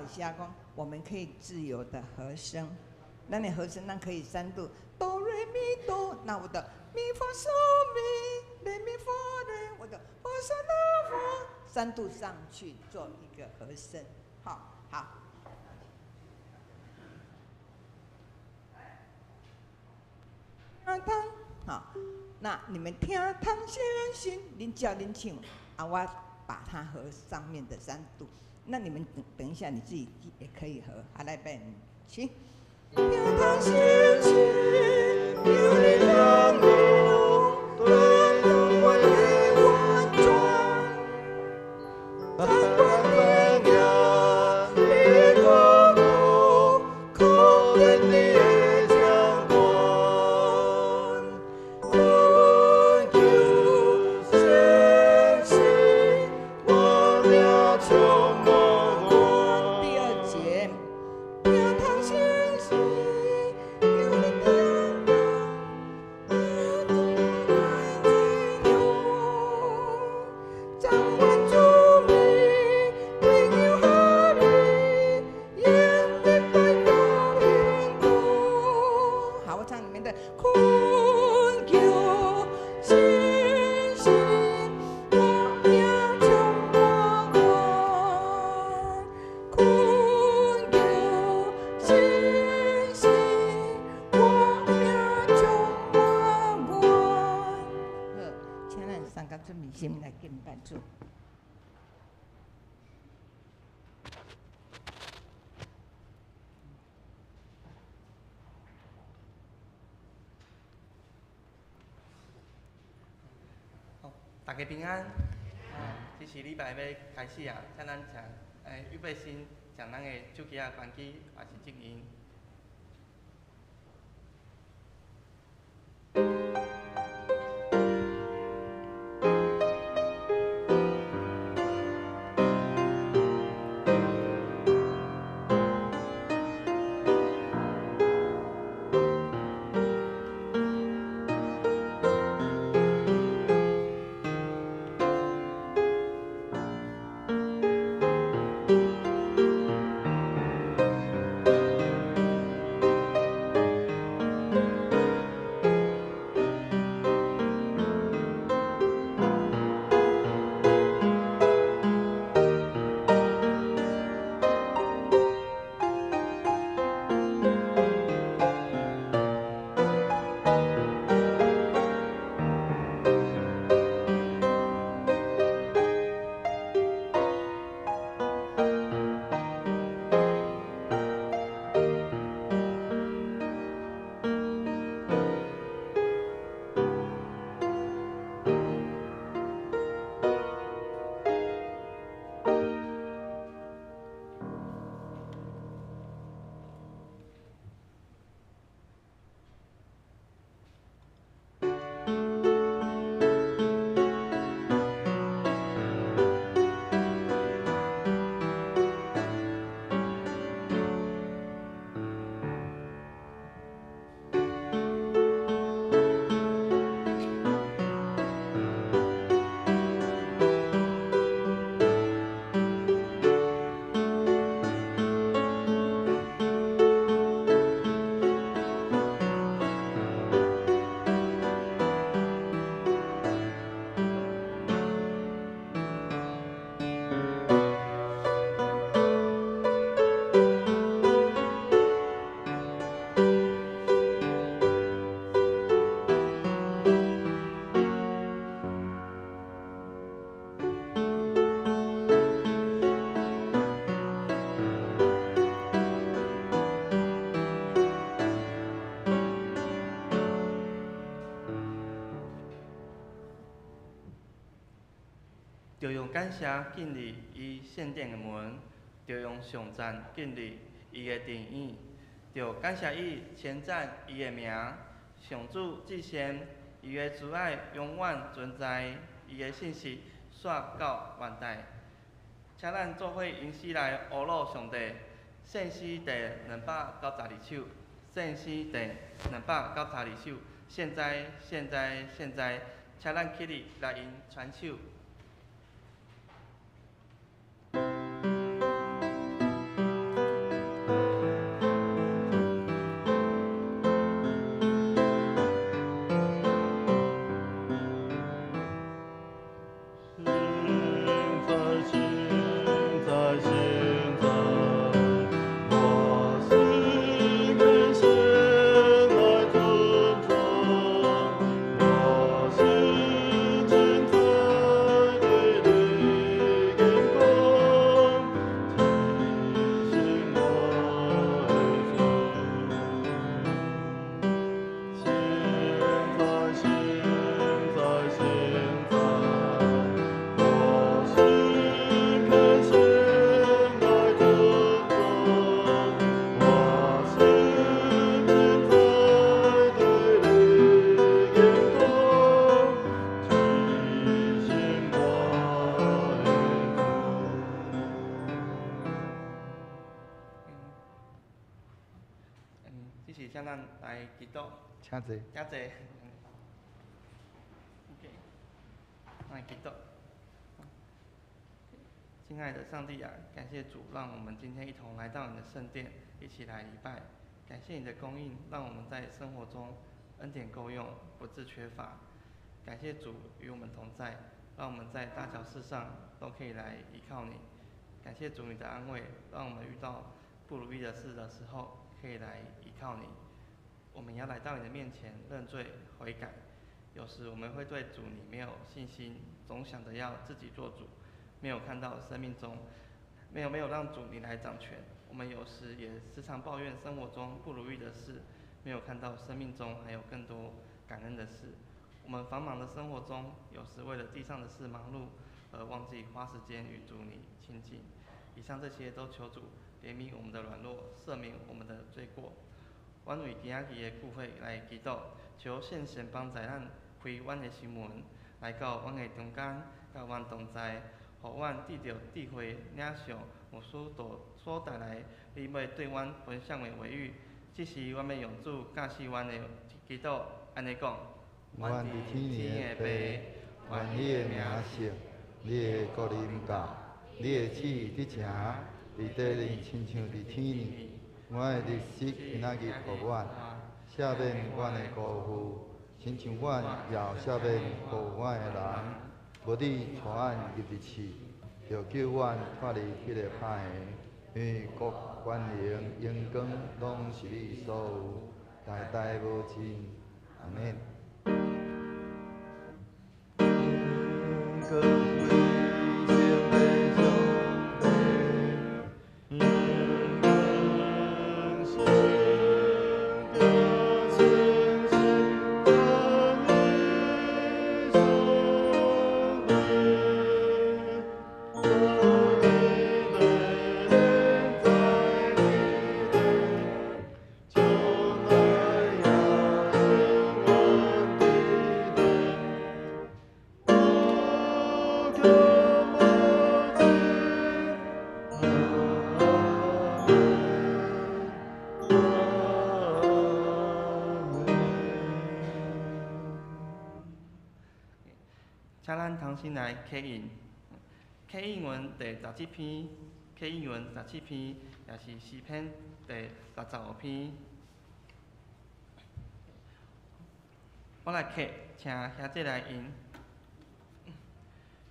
一下，講我們可以自由的和聲。那你和聲，那可以三度哆瑞咪哆，那我的咪發嗦咪來咪發來，我的發嗦拉發，三度上去做一個和聲，好，好。好，那你們聽通相信，恁叫恁唱，啊，我把它和上面的三度。那你們等等一下，你自己也可以和，好來備，起。聽通相信，有你讓我斷我的完全，掌管天涯，你國度，可見你的掌權，懇求聖心，我命充滿我。第二節，聽通相信，有你掌掌管主命，天佑下你，願你拜到天國。好，我唱裡面的懇求信心，我命充滿我。懇求信心，我命充滿我。好，請咱三個準備心來敬拜主。好，大家平安。這是禮拜要開始啊，請咱請預備心，將咱的手機仔關機，也是靜音。著用感謝進入伊聖殿的門，著用頌讚進入伊的殿院，著感謝伊，稱讚伊的名。上主至善，伊的慈愛永遠存在，伊的信實紲到萬代。請咱做伙吟詩來阿魯上帝，聖詩第292首，聖詩第292首。現在，現在，現在，請咱起立來用傳手。彼時請咱來祈禱。請坐。請坐。OK，來祈禱。親愛的上帝啊，感謝主，讓我們今天一同來到你的聖殿，一起來禮拜。感謝你的供應，讓我們在生活中恩典夠用，不致缺乏。感謝主與我們同在，讓我們在大小事上都可以來依靠你。感謝主你的安慰，讓我們遇到不如意的事的時候，可以來依靠你。我們要來到你的面前認罪悔改。有時我們會對主你沒有信心，總想着要自己做主，沒有看到生命中，沒有讓主你來掌權。我們有時也時常抱怨生活中不如意的事，沒有看到生命中還有更多感恩的事。我們繁忙的生活中，有時為了地上的事忙碌，而忘記花時間與主你親近。以上這些都求主憐憫我們的軟弱，赦免我們的罪過。阮為今仔日的聚會來祈禱，求聖神幫助咱開阮的心門，來到阮的中間，佮阮同在，予阮得著智慧，領受牧師所帶來你欲對阮分享的話語。這是阮欲用主教示阮的祈禱，按呢講。阮佇天的父，願你的名聖，你的國臨到，你的旨意得成，佇地裡親像佇天爾。阮的日食今仔日予阮，赦免阮的辜負，親像阮也赦免辜負阮的人。無你帶阮入去試，著救阮脫離彼個歹的，因為國權能榮光攏是你所有，代代無盡。阿們。請咱同心來啟應，啟應文第十七篇，啟應文十七篇，也是詩篇第六十五篇。我來啟，請兄弟來吟。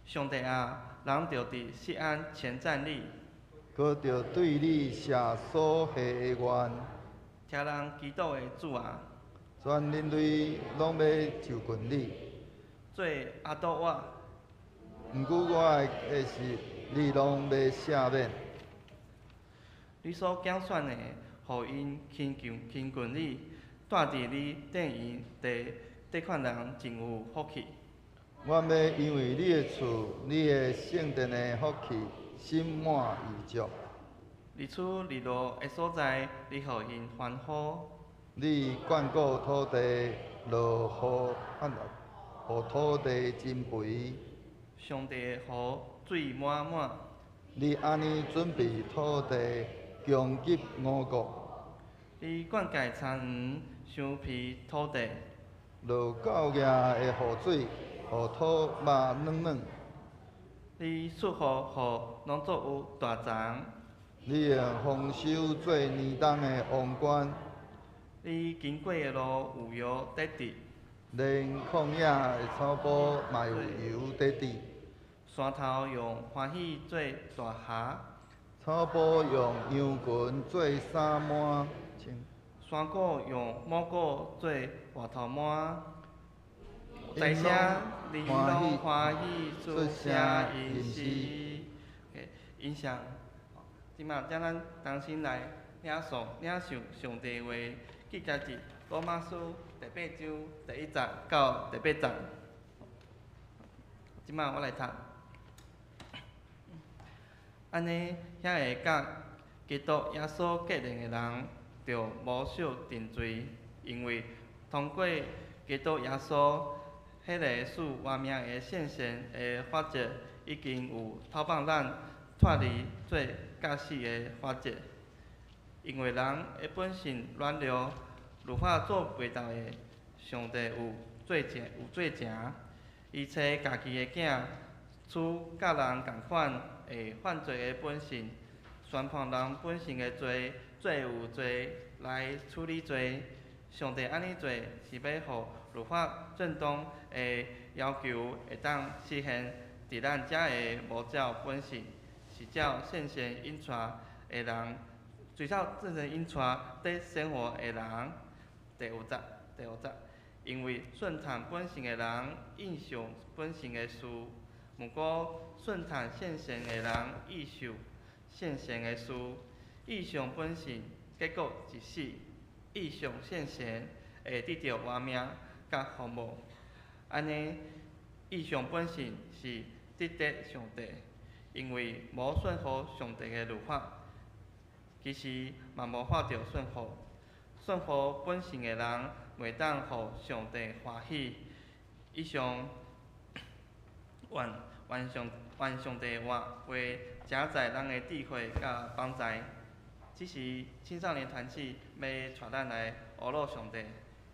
上帝啊，人著佇錫安稱讚你，閣著對你寫所許的願。聽人祈禱的主啊，全人類攏欲就近你。做阿斗我，毋過我的過失，你攏欲赦免。你所揀選的，予𪜶親近親近你，住佇你殿宇內，這款人真有福氣。阮欲因為你的厝，你的聖殿的福氣，心滿意足。日出日落的所在，你予𪜶歡呼。你眷顧土地，落雨，予土地真肥。上帝的湖水滿滿。你按呢準備土地，供給五穀。你灌溉田園，相肥土地。落夠額的雨水，予土肉軟軟。你賜予予農作物大欉。你用豐收做年冬的王冠。你經過的路有羊得佇。連曠野的草埔嘛有羊得佇。山頭用歡喜做大箬。草埔用羊群做衫幔。山谷用母狗做活頭幔。大聲，你攏歡喜出聲吟詩。音響，這馬請咱同心來領受領受上帝話，記載佇羅馬書第八章第一節到第八節。這馬我來讀。按呢，遐个佮基督耶穌結連的人，就無受定罪，因為通過基督耶穌，彼个賜活命的聖神的法則，已經有透放咱脫離罪佮死的法則。因為人的本性軟弱，律法做袂到的，上帝有做成有做成。伊差家己的囝，取佮人仝款的犯罪的本性，宣判人本性的罪，做有罪來處理罪。上帝按呢做，是欲予律法正當的要求會當實現佇咱遮个無照本性，是照聖神引帶的人，追照聖神引帶佇生活的人。第五節，因為順從本性的人，意想本性的事；毋過順從聖神的人，意想聖神的事。意想本性，結果是死；意想聖神，會得著活命佮和睦。按呢，意想本性是敵對上帝，因為無順服上帝的律法，其實嘛無法度順服。順服本性的人，袂當予上帝歡喜。以上，願願上願上帝的話誠在咱的智慧佮幫助。這是青少年團契欲帶咱來呵咾上帝，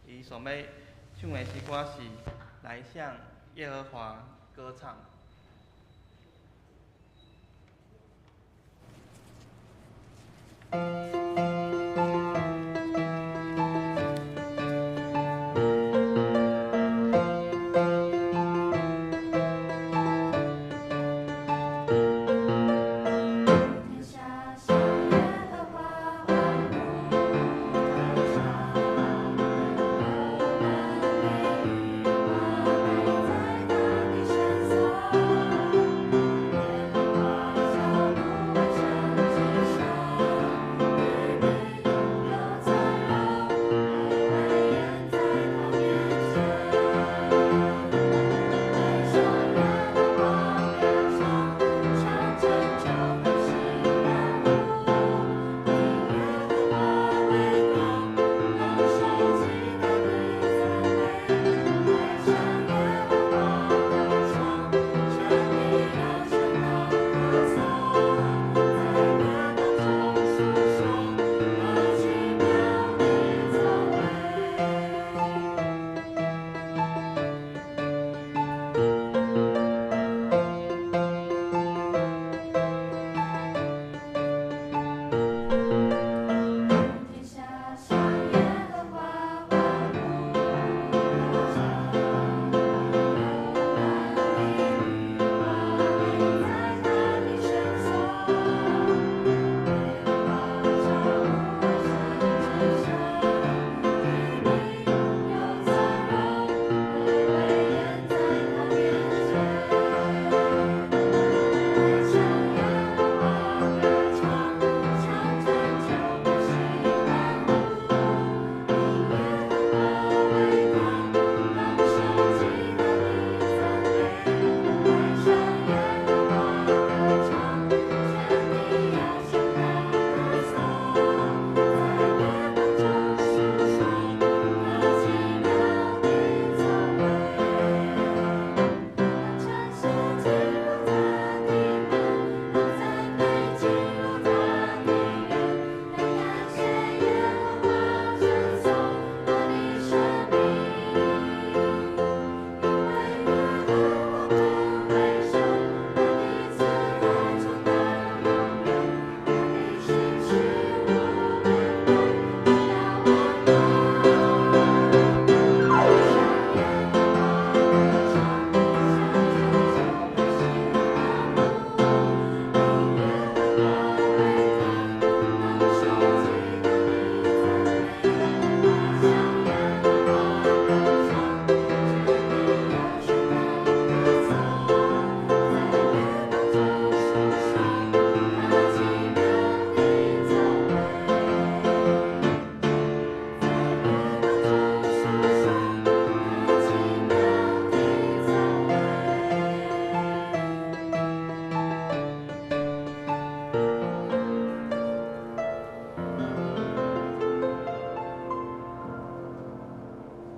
伊所欲唱的詩歌是《來向耶和華歌唱》。天下向耶和華萬物歌唱，有能力與華美在他的聖所。耶和華腳步萬山之上，地民有尊榮，有威嚴在他面前。來向耶和華歌唱，唱拯救百姓歡呼，因耶和華偉大，當受極大的讚美。來向耶和華歌唱，全地要向他歌頌，在列邦中述說他奇妙的作為。天下向耶和華萬物歌唱，有能力與華美在他的聖所。耶和華腳步萬山之上，地民有尊榮，有威嚴在他面前。來向耶和華歌唱，唱拯救百姓歡呼，因耶和華偉大，當受極大的讚美。來向耶和華歌唱，全地要向他歌頌，在列邦中述說他奇妙的作為。讓稱謝進入他的門，讓讚美進入他的院，讓感謝耶和華稱頌他的聖名。因為耶和華不回首，他的慈愛存到永遠，他的信實無變動，直到萬代。來向耶和華歌唱，向拯救百姓歡呼，因耶和華偉大，當受極大的讚美。來向耶和華歌唱，全地要向他歌頌，在列邦中述說他奇妙的作為。在列邦中述說他奇妙的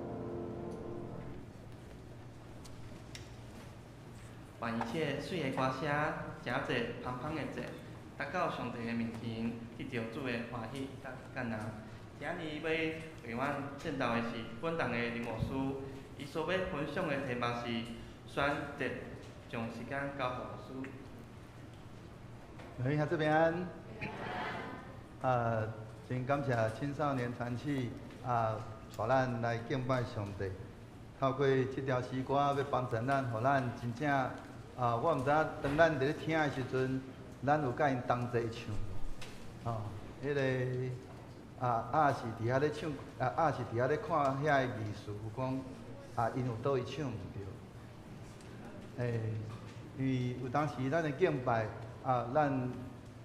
作為。願一切媠的歌聲，誠濟芳芳的節，達到上帝的面前，得著主的歡喜佮悅納。今仔日欲為阮證道的是本堂的林牧師，伊所欲分享的題目是選擇，將時間交予牧師。各位兄姊平安。真感謝青少年團契啊，帶咱來敬拜上帝。透過這條詩歌，欲幫助咱，予咱真正啊，我毋知影當咱佇咧聽的時陣，咱有佮𪜶同齊唱無？哦，彼个啊，抑是佇遐咧唱，啊，抑是佇遐咧看遐个意思，講啊，𪜶有佗位唱毋著。因為有當時咱的敬拜啊，咱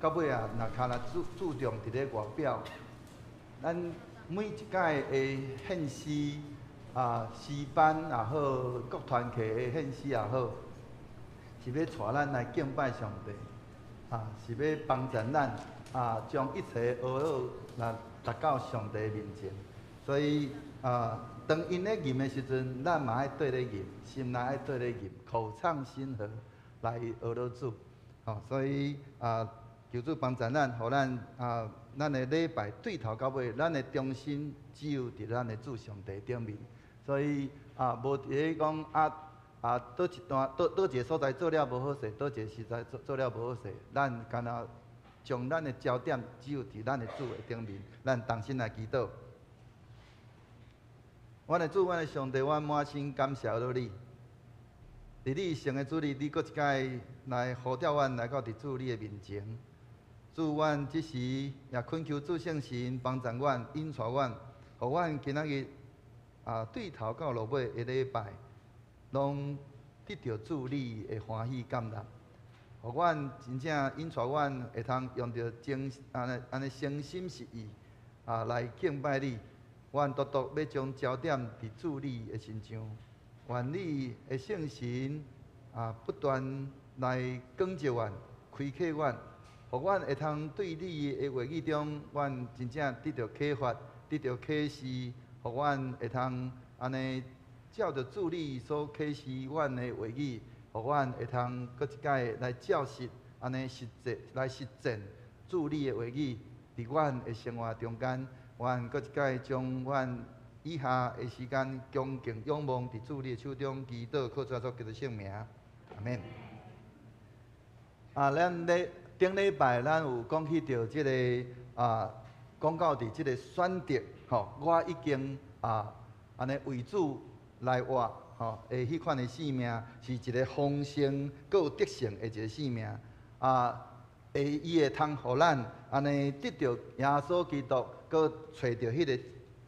到尾啊，若較若注重佇咧外表，咱每一擺的獻詩啊，詩班也好，各團契的獻詩也好，是欲帶咱來敬拜上帝，啊，是欲幫助咱啊，將一切呵咾來達到上帝面前。所以啊，當𪜶咧吟的時陣，咱嘛愛綴咧吟，心內愛綴咧吟，口唱心和來呵咾主。吼，所以啊，求主幫助咱，予咱啊，咱的禮拜對頭到尾，咱的中心只有佇咱的主上帝頂面。所以啊，無佇咧講啊，佗一段，佗一个所在做了無好勢，佗一个所在做了無好勢，咱干焦將咱的焦點只有佇咱的主的頂面，咱同心來祈禱。阮的主，阮的上帝，阮滿心感謝呵咾你。佇你聖的主日，你閣一擺來呼召阮來到佇主你的面前。主，阮這時也懇求主聖神幫助阮，引帶阮，予阮今仔日啊對頭到落尾的禮拜，攏得著主你的歡喜感納。予阮真正引帶阮會通用著真按呢按呢誠心實意啊來敬拜你。阮獨獨欲將焦點佇主你的身上，願你的聖神啊不斷來光照阮、開啟阮，予阮會通對你的話語中，阮真正得著啟發、得著啟示，予阮會通按呢照著主你所啟示阮的話語，予阮會通閣一擺來照實，按呢實際來實踐主你的話語，佇阮的生活中間。阮閣一擺將阮以下的時間恭敬仰望佇主你的手中，祈禱靠主耶穌基督聖名，阿們。啊，咱咧頂禮拜咱有講起著這个啊，講到佇這个選擇，吼，我已經啊，按呢為主來活，吼的彼款的生命，是一个豐盛閣有得勝的一个生命，啊，會伊會通予咱按呢得著耶穌基督。閣揣著彼个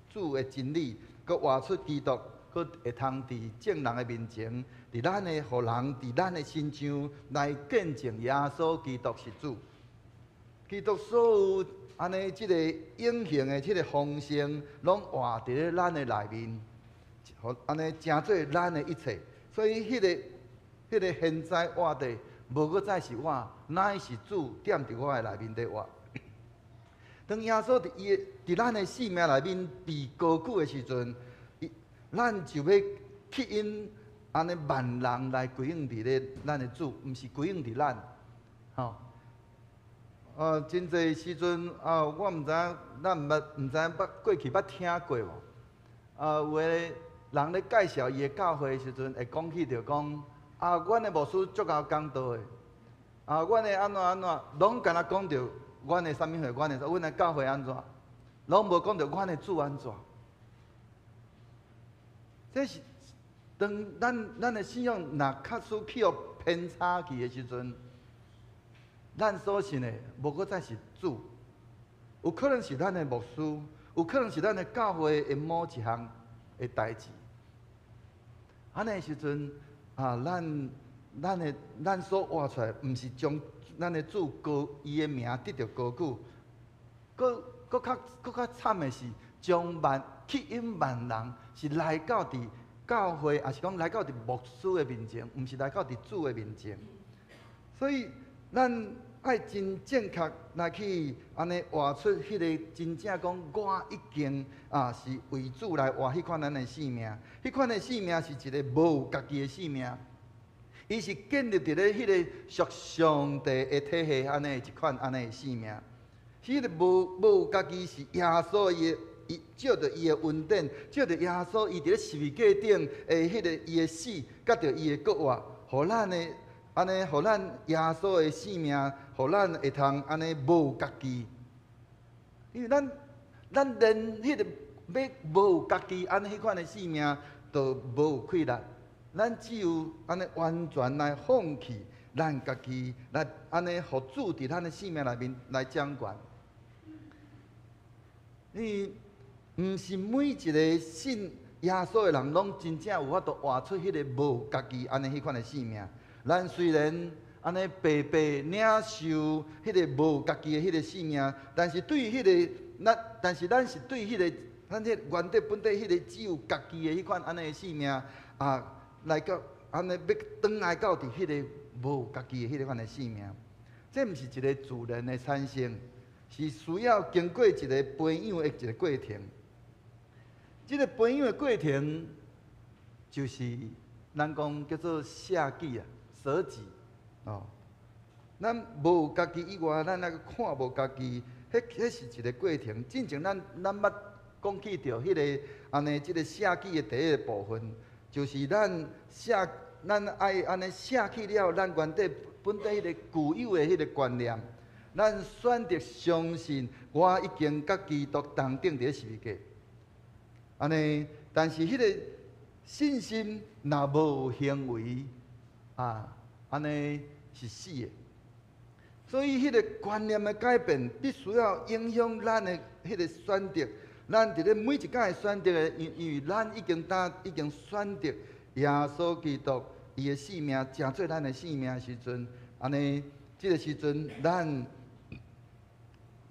主的真理，閣活出基督，閣會通佇眾人的面前，佇咱的予人佇咱的身上來見證耶穌基督是主。基督所有按呢這个永恆的這个豐盛，攏活佇咧咱的內面，予按呢成做咱的一切。所以，彼个現在活的，無閣再是我，乃是主踮佇我的內面佇活。當耶穌佇伊佇咱的生命內面被高舉的時陣，咱就欲吸引按呢萬人來歸向佇咧咱的主，毋是歸向佇咱，吼。真濟時陣啊，我毋知影，咱毋捌，毋知影捌過去捌聽過無？啊，有的人咧介紹伊的教會的時陣，會講起著講，啊，阮的牧師足𠢕講道的，啊，阮的按怎按怎，攏干焦講著。阮的啥物貨？阮的教會按怎？攏無講著阮的主按怎？這是當咱的信仰若確實去予偏差去的時陣，咱所信的無閣再是主，有可能是咱的牧師，有可能是咱的教會的某一項的代誌。按呢時陣啊，咱所活出來，毋是將咱的主高伊的名得著高舉，閣較慘的是，將萬吸引萬人是來到佇教會，抑是講來到佇牧師的面前，毋是來到佇主的面前。所以，咱愛真正確來去按呢活出彼个真正講，我已經啊是為主來活彼款咱的生命，彼款的生命是一个無家己的生命。伊是建立佇咧彼个屬上帝的體系按呢一款按呢的生命，彼个無家己是耶穌伊的伊，借著伊的恩典，借著耶穌伊佇咧十字架頂的彼个伊的死，佮著伊的復活，予咱的按呢，予咱耶穌的性命，予咱會通按呢無家己。因為咱連彼個欲無家己按呢彼款的性命都無氣力，咱只有按呢完全來放棄咱家己，來按呢予主佇咱的性命內面來掌權。因為毋是每一個信耶穌的人，攏真正有法度活出彼個無家己按呢彼款的性命。咱雖然按呢白白領受彼個無家己的彼個性命，但是對彼個咱，但是咱是對彼個咱彼原底本底彼個只有家己的彼款按呢的性命啊，來到按呢欲轉來到佇彼個無家己的彼個款的性命。這毋是一個自然的產生，是需要經過一個培養的一個過程。這個培養的過程，就是咱講叫做捨己啊，捨己哦。咱無家己以外，咱來看無家己，彼是一個過程。進前咱捌講起著彼個按呢，這個捨己的第一個部分，就是咱捨，咱愛按呢捨棄了咱原底本底彼個舊有的彼個觀念，咱選擇相信我已經佮基督同釘佇咧十字架。按呢，但是彼個信心若無行為，啊，按呢是死的。所以，彼個觀念的改變，必須要影響咱的彼個選擇。咱佇咧每一工的選擇的，因為咱已經當已經選擇耶穌基督伊的性命，成做咱的性命的時陣，按呢，這個時陣咱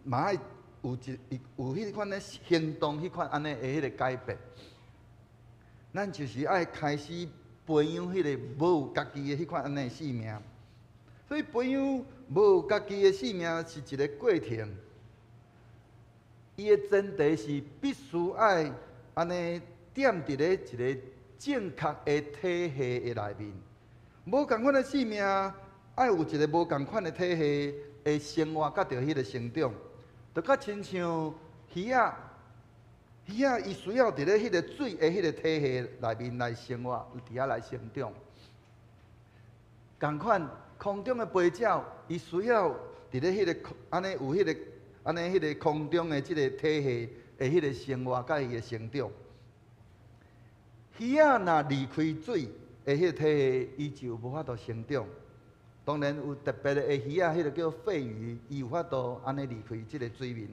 嘛愛有一有彼款的行動，彼款按呢的彼個改變。咱就是愛開始培養彼個無家己的彼款按呢的性命。所以培養無家己的性命是一個過程，伊的前提是必須愛按呢踮佇咧一個正確的體系的內面。無仝款的性命，愛有一個無仝款的體系的生活，佮著彼個成長，就較親像魚仔，魚仔伊需要佇咧彼個水的彼個體系內面來生活，佇遐來成長。仝款空中的飛鳥，伊需要佇咧彼個按呢有彼個按呢彼個空中的這個體系的彼個生活，佮伊的成長。魚仔若離開水的彼個體系，伊就無法度成長。當然有特別的魚仔，彼個叫肺魚，伊有法度按呢離開這個水面，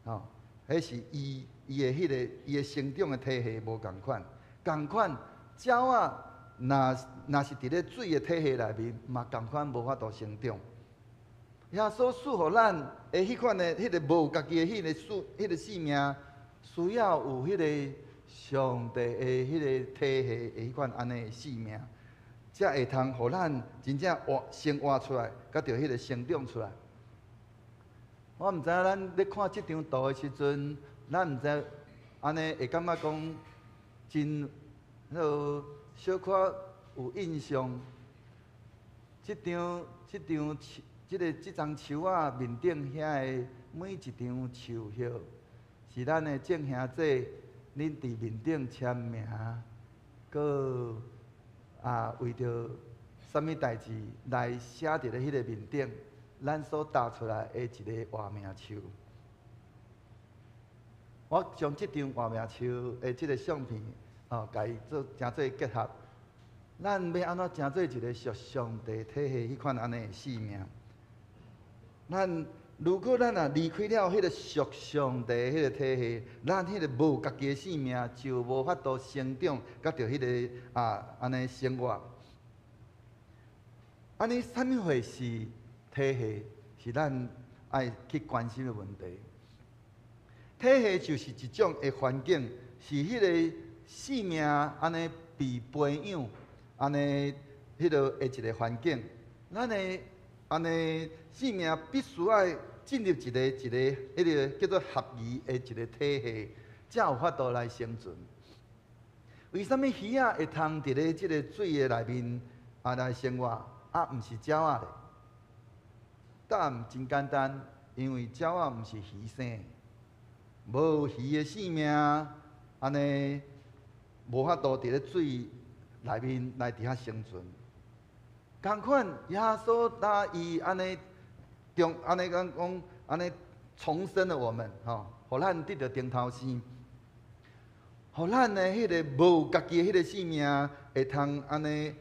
吼，彼是伊伊的彼個伊的成長的體系無仝款，仝款鳥仔若若是佇咧水的體系內面，嘛仝款無法度成長。耶穌賜予咱的彼款的彼個無家己的彼個屬彼個性命，需要有彼個上帝的彼個體系的彼款按呢的性命，才會通予咱真正活生活出來，佮著彼個成長出來。我毋知影咱咧看這張圖的時陣，咱毋知按呢會感覺講真彼號小可有印象。這張這張樹，這個這叢樹仔面頂遐的每一張樹葉，是咱的眾兄弟，恁佇面頂簽名，閣啊為著啥物代誌來寫佇咧彼個面頂，咱所搭出來的一個活命樹。我將這張活命樹的這個相片，哦，共伊做誠做結合。咱欲按怎成做一個屬上帝體系彼款按呢的性命？咱如果咱若離開了彼個屬上帝彼個體系，咱彼個無家己的性命就無法度成長，佮著彼個啊按呢生活。按呢，啥物貨是體系？是咱愛去關心的問題。體系就是一種的環境，是彼個性命按呢被培養，按呢彼個的一個環境。咱的按呢性命必須愛進入一個一個彼個叫做合宜的一個體系，才有法度來生存。為啥物魚仔會通佇咧這個水的內面啊來生活，啊毋是鳥仔咧？答案真簡單，因為鳥仔毋是魚生的。無魚的性命，按呢無法度佇咧水內面來佇遐生存。仝款，耶穌當伊按呢中按呢講講按呢重生了我們，吼，予咱得著重頭生，予咱的彼个無家己的彼个性命，會通按呢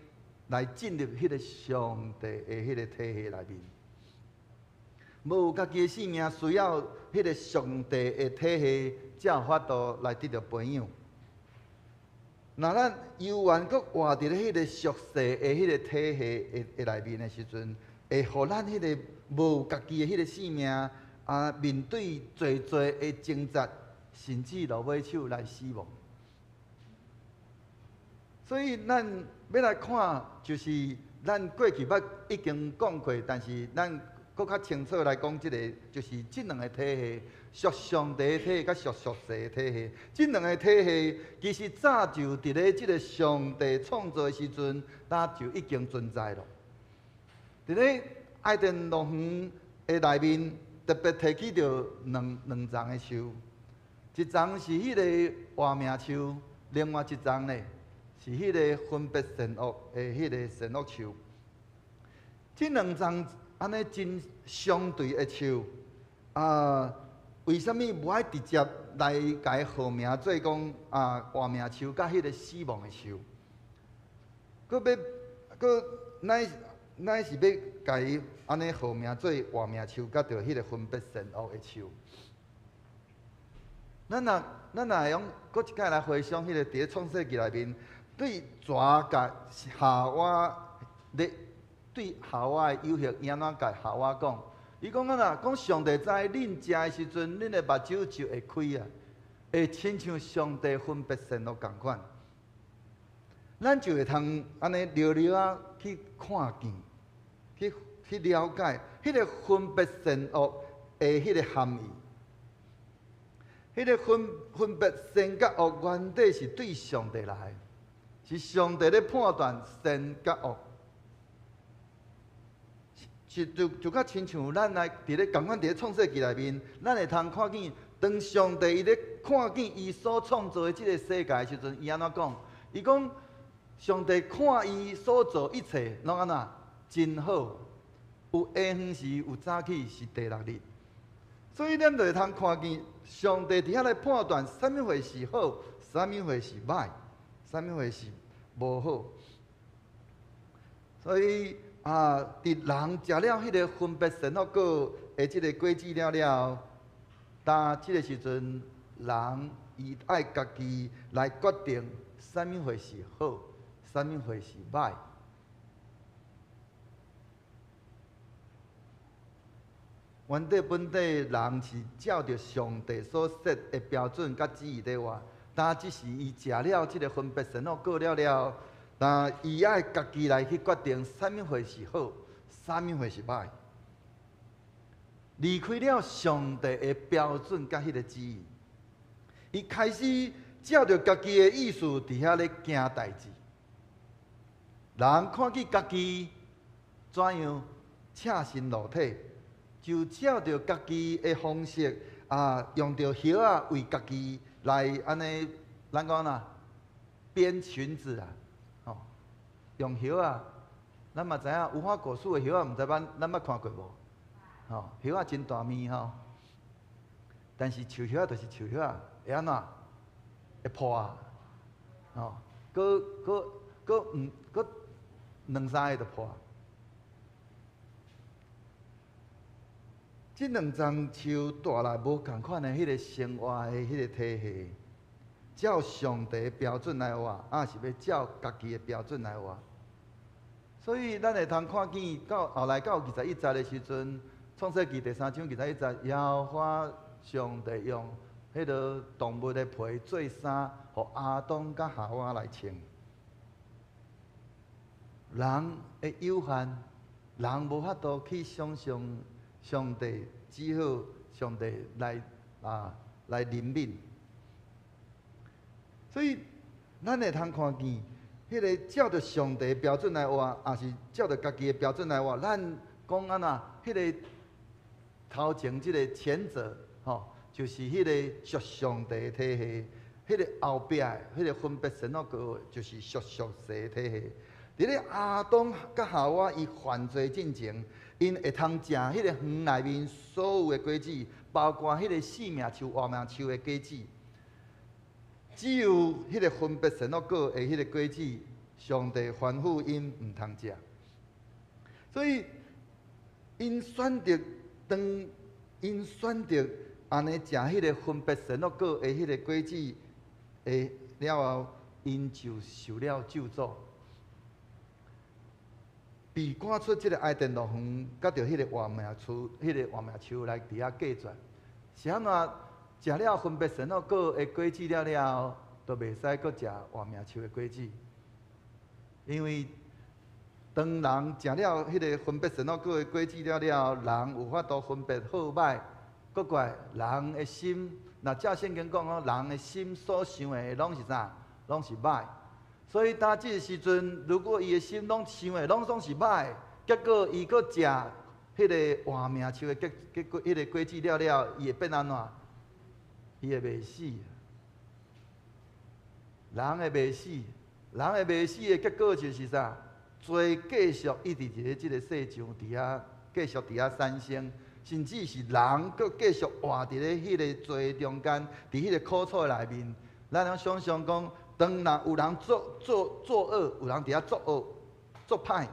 來進入彼个上帝的彼个體系內面。無家己的性命，需要彼个上帝的體系，才有法度來得著培養。若咱猶原閣活佇咧彼个俗世的彼个體系的內面的時陣，會予咱彼个無家己的彼个性命啊，面對濟濟的掙扎，甚至落尾手來死亡。所以咱欲來看，就是咱過去捌已經講過，但是咱閣較清楚來講，這个就是這兩个體系，屬上帝的體系佮屬俗世的體系。這兩个體系其實早就佇咧這个上帝創造的時陣，早就已經存在了。佇咧愛甸樂園的內面，特別提起著兩叢的樹，一叢是彼个活命樹，另外一叢咧是彼个分別善惡的彼个善惡樹。這兩叢按呢真相對的樹，啊，為啥物無愛直接來共伊號名做講啊活命樹佮彼个死亡的樹？閣欲閣乃乃是欲共伊按呢號名做活命樹，佮著彼个分別善惡的樹。咱若會用閣一擺來回想彼个佇咧創世記內面，對蛇共夏娃咧對夏娃的誘惑，伊按怎共夏娃講？伊講按怎？講上帝知恁食的時陣，恁的目睭就會開啊，會親像上帝分別善惡仝款。咱就會通按呢著著仔去看見，去了解彼个分別善惡的彼个含義。彼个分別善佮惡，原底是對上帝來，是上帝咧判斷善佮惡。是就較親像咱來佇咧仝款佇咧創世記內面，咱會通看見，當上帝伊咧看見伊所創造的這个世界的時陣，伊按怎講？伊講上帝看伊所造一切攏按怎真好，有下昏時有早起是第六日。所以咱就會通看見上帝佇遐來判斷啥物貨是好，啥物貨是䆀，啥物貨是無好。所以啊，佇人食了彼个分別善惡果的這个果子了了後，當這个時陣，人伊愛家己來決定啥物貨是好，啥物貨是䆀。原底本底人是照著上帝所設的標準佮旨意咧活，但只是伊食了這个分別善惡果了了，但伊愛家己來去決定啥物貨是好，啥物貨是䆀。離開了上帝的標準佮彼个旨意，伊開始照著家己的意思佇遐咧行代誌。人看見家己怎樣赤身露體，就照著家己的方式啊，用著葉仔為家己來按呢，咱講啦，編裙子啊，吼，用葉仔，咱嘛知影無花果樹的葉仔，毋知咱捌看過無？吼，葉仔真大面吼，但是樹葉仔就是樹葉仔，會按怎？會破啊，吼，閣閣閣毋閣兩三下就破。這兩叢樹帶來無仝款的彼个生活的彼个體系，照上帝的標準來活，抑是欲照家己的標準來活。所以咱會通看見到後來到21節的時陣，創世記第三章21節，耶和華上帝用彼个動物的皮做衫，予亞當佮夏娃來穿。人的有限，人無法度去想象上帝只好上帝來啊來憐憫。所以咱會通看見，彼个照著上帝的標準來活，抑是照著家己的標準來活。咱講按怎？彼个頭前這个前者，吼，就是彼个屬上帝體系，彼個後壁彼個分別善惡果，就是屬屬世體系。佇咧亞當佮夏娃伊犯罪進前，𪜶會通食彼個園內面所有的果子，包括彼個生命樹、活命樹的果子。只有彼個分別善惡果的彼個果子，上帝吩咐𪜶毋通食。所以，𪜶選擇當𪜶選擇按呢食彼個分別善惡果的彼個果子，的了後，𪜶就受了咒詛。被趕出這个伊甸樂園，佮著彼個活命樹、彼個活命樹來佇遐隔絕。是按怎食了分別善惡果的果子了了後，就袂使閣食活命樹的果子，因為當人食了彼個分別善惡果的果子了了後，人有法度分別好歹，閣過來人的心，若照聖經講哦，人的心所想的攏是啥？攏是歹。所以當這个時陣，如果伊的心攏想的攏總是歹，結果伊閣食彼个活命樹的結結果，彼個果子了了，伊會變按怎？伊會袂死。人會袂死，人會袂死的結果就是啥？罪繼續一直佇咧這个世上佇遐繼續佇遐產生，甚至是人閣繼續活佇咧彼个罪中間，佇彼個苦楚內面。咱通想像講，當若有人做做作惡，有人佇遐作惡、作歹，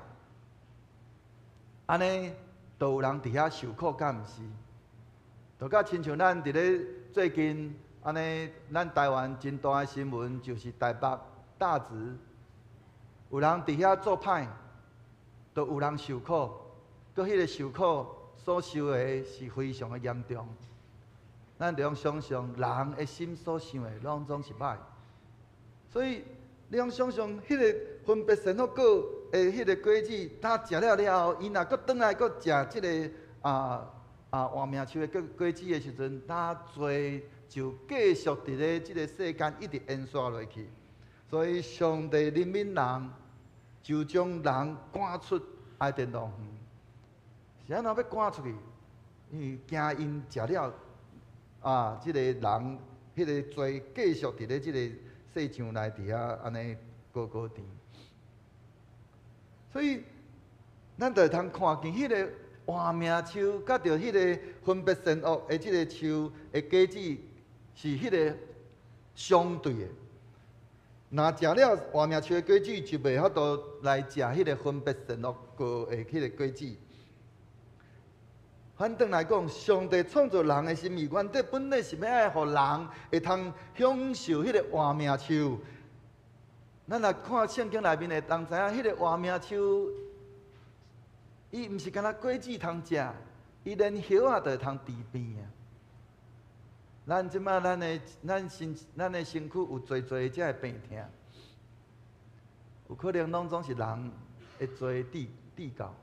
按呢，就有人佇遐受苦，敢毋是？就佮親像咱佇咧最近按呢，咱台灣真大的新聞就是台北大直，有人佇遐作歹，就有人受苦，閣彼个受苦所受的是非常的嚴重。咱就用想像，人的心所想的，攏總是歹。所以，你用想像，彼个分別善惡果的彼个果子，當食了了後，伊若閣轉來閣食這个活命樹的果果子的時陣，那罪就繼續佇咧這个世間一直延續落去。所以，上帝憐憫人，就將人趕出伊甸樂園。是按怎欲趕出去？因為驚𪜶食了這个人，彼个罪繼續佇咧這個世上來佇遐按呢高高甜。所以，咱就會通看見彼个活命樹，佮著彼个分別善惡的這个樹的果子，是彼个相對的。若食了活命樹的果子，就袂法度來食彼个分別善惡果的彼個果子。反轉來講，上帝創造人的心意，原底本來是欲愛予人會通享受彼个活命樹。咱若看聖經內面會當知影，彼个活命樹，伊毋是干焦果子通食，伊連葉仔都會通治病啊。咱這擺咱的咱身咱的身軀有濟濟這个病痛，有可能攏總是人的罪致致到。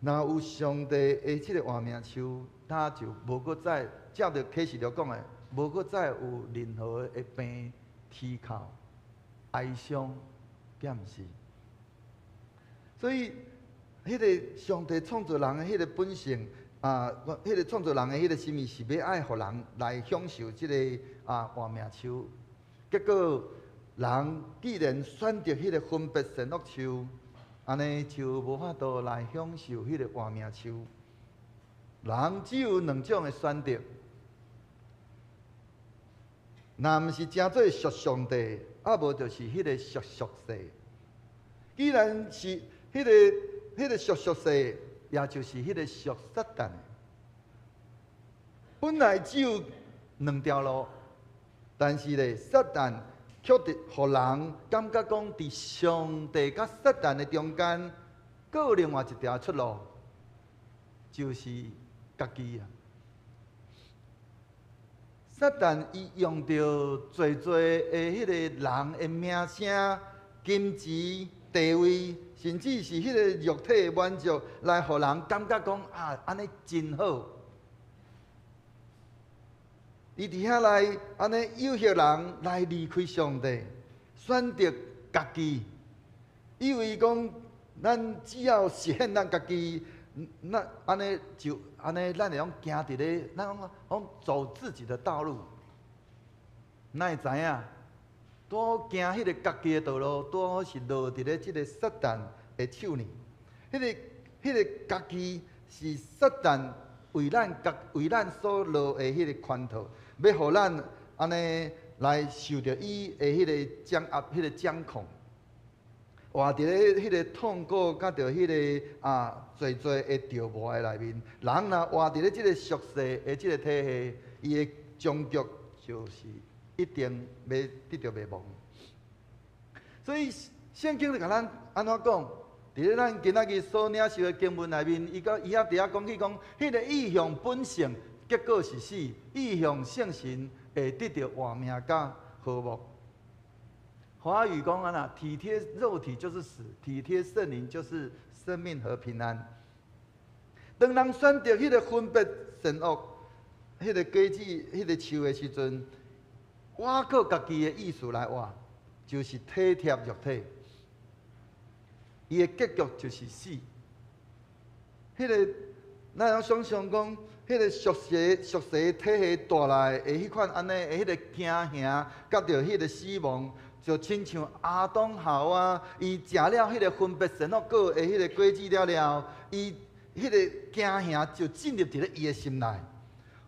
若有上帝的這个活命樹，他就無閣再照著啟示錄講的，無閣再有任何的病、啼哭、哀傷，敢毋是？所以，彼个上帝創造人的彼個本性啊，彼個創造人的彼個心意是欲愛予人來享受這个活命樹。結果，人既然選擇彼個分別善惡樹，按呢就無法度來享受彼個活命樹。人只有兩種的選擇，若毋是成做屬上帝，啊無就是彼個屬俗世。既然是彼個屬俗世，也就是彼個屬撒旦的。本來只有兩條路，但是咧，撒旦卻佇予人感覺講，佇上帝佮撒旦的中間，閣有另外一條出路，就是家己啊。撒旦伊用著濟濟的彼個人的名聲、金錢、地位，甚至是彼個肉體的滿足，來予人感覺講啊，按呢真好。伊佇遐來按呢誘惑人來離開上帝，選擇家己，以為講咱只要實現咱家己那按呢就按呢，咱會用行佇咧，咱講講走自己的道路，哪會知影？拄好行彼個家己的道路，拄好是落佇咧這个撒旦的手呢。彼個家己是撒旦為咱所落的彼個圈套，欲予咱按呢來受著伊的彼个掌壓、彼个掌控。活佇咧彼个痛苦，佮著彼个濟濟的折磨的內面，人若活佇咧這个俗世的這个體系，伊的終局就是一定欲得著滅亡。所以聖經就共咱按怎講？佇咧咱今仔日所領受的經文內面，伊閣伊遐佇遐講起講，彼个意向本性，結果是死；意向聖神，會得著活命佮和睦。華語講按怎，體貼肉體就是死，體貼聖靈就是生命和平安。當人選擇彼个分別善惡、彼个果子、彼个樹的時陣，倚靠家己的意思來活，就是體貼肉體。伊的結局就是死。彼个咱會想像講，彼个俗世體系帶來的彼款按呢的彼个驚嚇，佮著彼个死亡。就親像亞當夏娃，伊食了彼个分別善惡果的彼个果子了了，伊彼个驚嚇就進入佇咧伊的心內，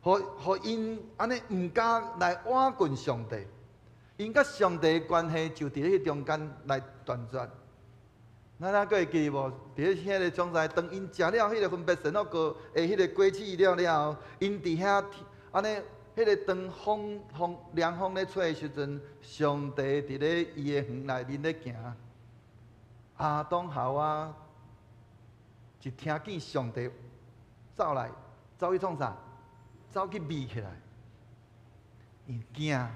予𪜶按呢毋敢來倚近上帝，𪜶佮上帝的關係就佇咧彼中間來斷絕。咱還閣會記得無？佇咧彼个所在，當𪜶食了彼个分別善惡果的彼个果子了了後，𪜶佇遐按呢。彼个當涼風咧吹的時陣，上帝佇咧伊的園內面咧行。亞當夏娃一聽見上帝走來，走去創啥？走去避起來，𪜶驚。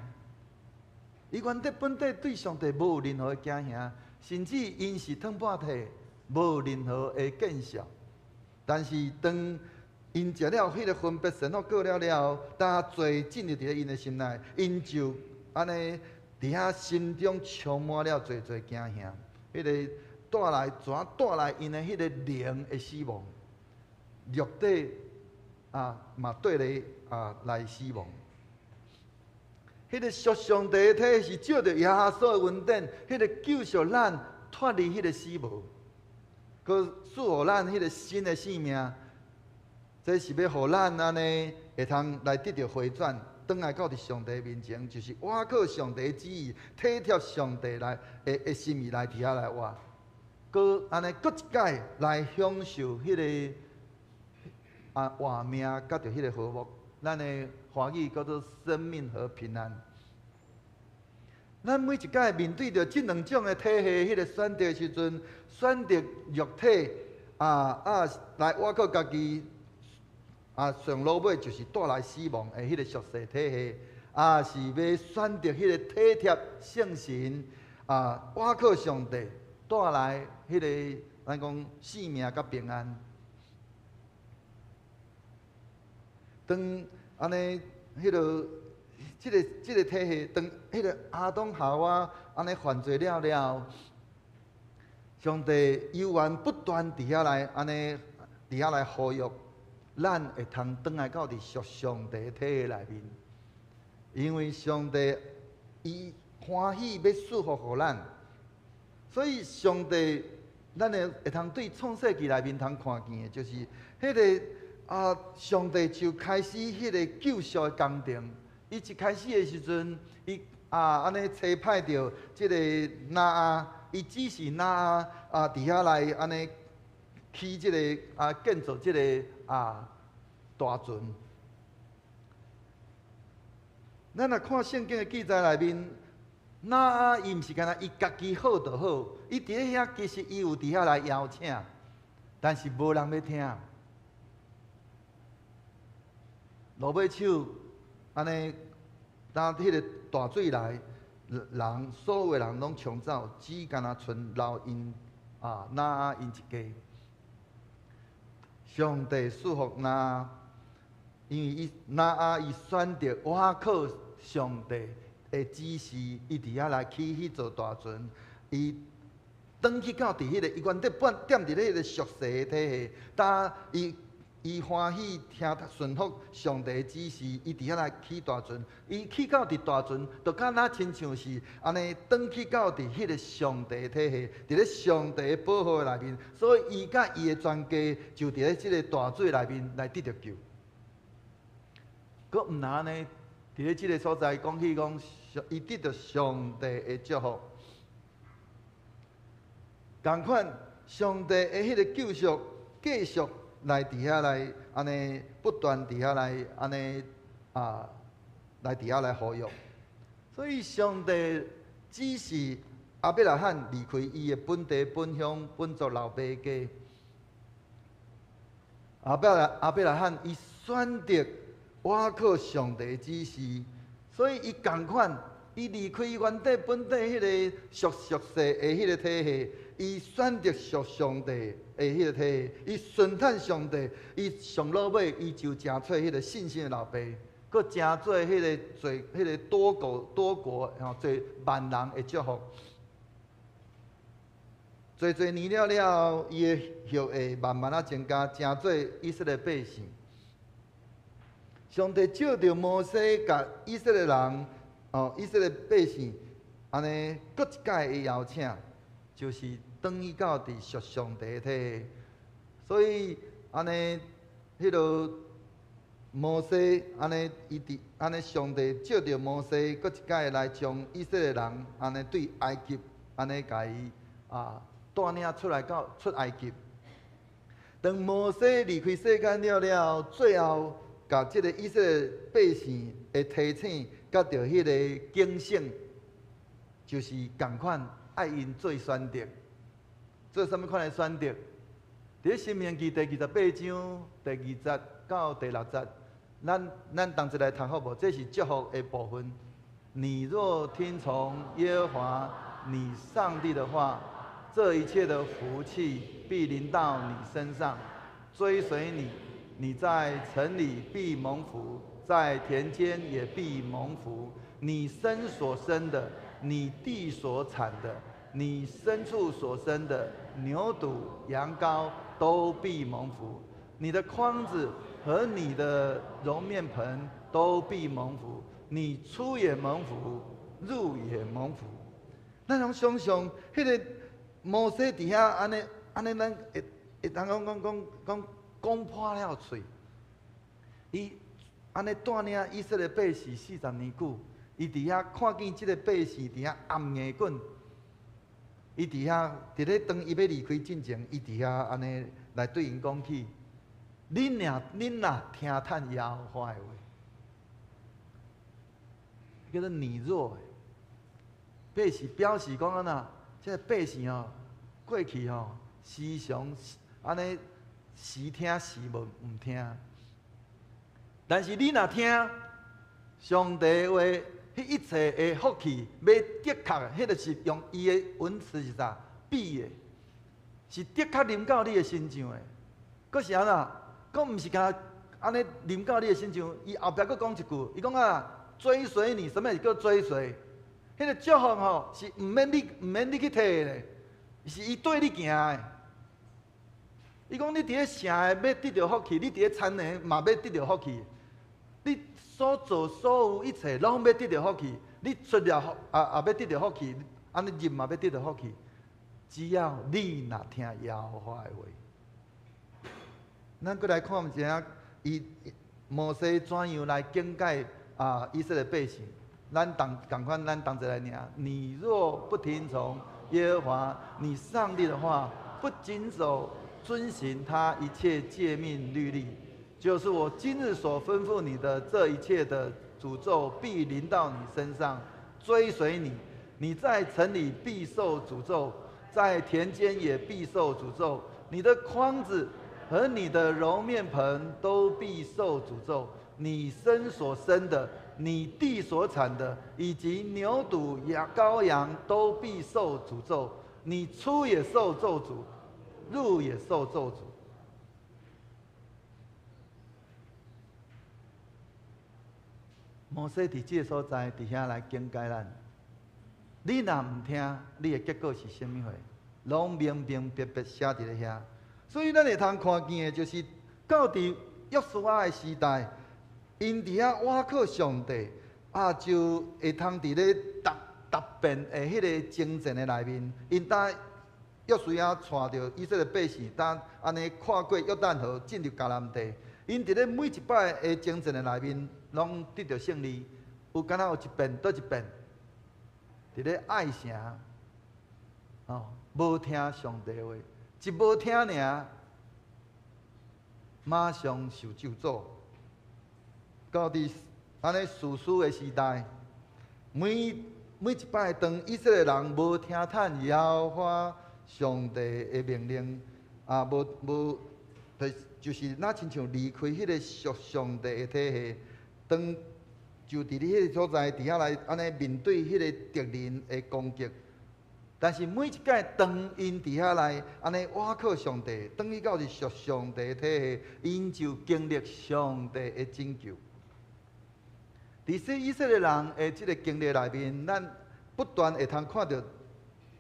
伊原底本底對上帝無任何的驚嚇，甚至𪜶是褪半體，無任何的見識。但是當𪜶食了彼个分別善惡果了了後，當罪進入佇咧𪜶的心內，𪜶就按呢佇遐心中充滿了濟濟驚嚇，彼个帶來怎帶來𪜶的彼个靈的死亡，肉體嘛綴咧來死亡。彼个屬上帝的體是借著耶穌的恩典，彼个救贖咱脫離彼个死亡，閣賜予咱彼个新的生命。這是欲予咱按呢會通來得著回轉，轉來到佇上帝面前，就是倚靠上帝旨意，體貼上帝來的心意來佇遐來活，閣按呢閣一擺來享受彼个活命，佮著彼个和睦。咱的華語叫做生命和平安。咱每一擺面對著這兩種的體系，彼个選擇的時陣，選擇肉體來倚靠家己。上落尾就是帶來死亡的彼个俗世體系，是欲選擇彼个體貼聖神，倚靠上帝帶來彼个咱講生命佮平安。當按呢，彼个這个體系，當彼个亞當夏娃按呢犯罪了了後，上帝猶原不斷佇遐來按呢佇遐來呼籲。咱會通轉來到佇屬上帝體系內面，因為上帝伊歡喜欲賜福予咱，所以上帝咱會通對創世記內面通看見的，就是彼个上帝就開始彼个救贖的工程。伊一開始的時陣，伊按呢差派著這个挪亞，伊指示挪亞佇遐來按呢起這个建造這个大船。咱若看聖經的記載內面，挪亞伊毋是干焦伊家己好就好，伊佇咧遐其實伊有佇遐來邀請，但是無人欲聽。落尾手按呢，當彼个大水來，人所有的人攏衝走，只干焦賰留𪜶挪亞𪜶一家。上帝賜福挪亞，因為伊挪亞伊選擇倚靠上帝的指示，伊佇遐來起彼座大船，伊轉去到佇彼個伊原底踮踮佇咧彼個屬世的體系，當伊伊歡喜聽順服上帝的指示，伊佇遐來起大船，伊去到佇大船，就敢若親像是按呢轉去到佇彼個上帝體系，佇咧上帝的保護的內面，所以伊佮伊的全家就佇咧這个大水內面來得著救。閣毋若按呢，佇咧這个所在講起講，伊得著上帝的祝福，仝款上帝的彼個救贖繼續來佇遐來按呢不斷佇遐來按呢啊來佇遐來呼籲，所以上帝指示亞伯拉罕離開伊的本地本鄉本族老爸家。亞伯拉罕伊選擇倚靠上帝指示，所以伊仝款，伊離開原底本地彼个屬世的彼个體系，伊選擇屬上帝的彼个體系，伊順趁上帝，伊上落尾伊就成做彼个信心的老爸，閣成做彼个做彼个多國多國吼做萬人的祝福。濟濟年了了後，伊的後裔慢慢仔增加，成做以色列百姓。上帝借著摩西，共以色列人，哦，以色列百姓，按呢，閣一擺的邀請，就是轉去到佇屬上帝的體系。所以按呢，彼个摩西按呢，伊佇按呢，上帝借著摩西，閣一擺來將以色列人按呢對埃及按呢共伊啊帶領出來到出埃及。當摩西離開世間了了後，最後共這个以色列百姓的提醒，佮著彼个警醒，就是仝款愛𪜶做選擇，做啥物款的選擇？佇咧《申命記》第28章第2節到第6節，咱同齊來讀好無？這是祝福的部分。你若聽從耶和華你上帝的話，這一切的福氣必臨到你身上，追隨你。你在城裡必蒙福，在田間也必蒙福。你身所生的，你地所產的，你牲畜所生的牛犢、羊羔都必蒙福。你的筐子和你的揉麵盆都必蒙福。你出也蒙福，入也蒙福。咱攏想像，彼个摩西佇遐按呢按呢，咱會會當講講講講講破了喙。伊按呢帶領以色列百姓40年久，伊佇遐看見這个百姓佇遐頷硬滾，伊佇遐佇咧當伊欲離開進前，伊佇遐按呢來對𪜶講起：恁若聽趁耶和華的話，叫做你若，百姓表示講按怎？這个百姓哦，過去吼時常按呢時聽時無毋聽，但是你若聽上帝話，彼一切的福氣，欲的確，彼个是用伊的文詞是啥？必的，是的確臨到你的身上的。閣是按怎？閣毋是干按呢臨到你的身上，伊後壁閣講一句，伊講啊，追隨你，啥物叫追隨？彼个祝福吼是毋免你去提的，是伊綴你行的。伊講你佇咧城的欲得著福氣，你佇咧田的嘛欲得著福氣，你所做所有一切攏欲得著福氣。你出了也欲得著福氣，按呢入嘛欲得著福氣。只要你若聽耶和華的話，咱閣來看一下，伊摩西怎樣來警戒啊以色列百姓。咱同仝款，咱同齊來念：你若不聽從耶和華你上帝的話，不謹守遵行他一切誡命律例，就是我今日所吩咐你的這一切的詛咒，必臨到你身上，追隨你。你在城裡必受詛咒，在田間也必受詛咒。你的筐子和你的揉麵盆都必受詛咒。你身所生的，你地所產的，以及牛犢、羊、羔羊都必受詛咒。你出也受咒詛，入也受咒詛。摩西佇這个所在，佇遐來警戒咱。你若毋聽，你的結果是啥物貨？攏明明白白寫佇咧遐。所以咱會通看見的，就是到佇約書亞的時代，𪜶佇遐倚靠上帝，啊，就會通佇咧逐逐遍的彼个征戰的內面，𪜶當約書亞帶著以色列百姓，當按呢跨過約旦河進入迦南地，𪜶佇咧每一擺的征戰的內面，攏得著勝利。有敢若有一遍佗一遍，佇咧艾城，哦，無聽上帝話，一無聽爾，馬上受咒詛。到佇按呢士師的時代，每每一擺當以色列人無聽趁耶和華上帝的命令，啊，無無，就是若親像離開彼個屬上帝的體系，當就佇咧彼個所在，佇遐來按呢面對彼個敵人的攻擊。但是每一擺當𪜶佇遐來按呢倚靠上帝，轉去到是屬上帝的體系，𪜶就經歷上帝的拯救。佇這以色列人的這个經歷內面，咱不斷會通看著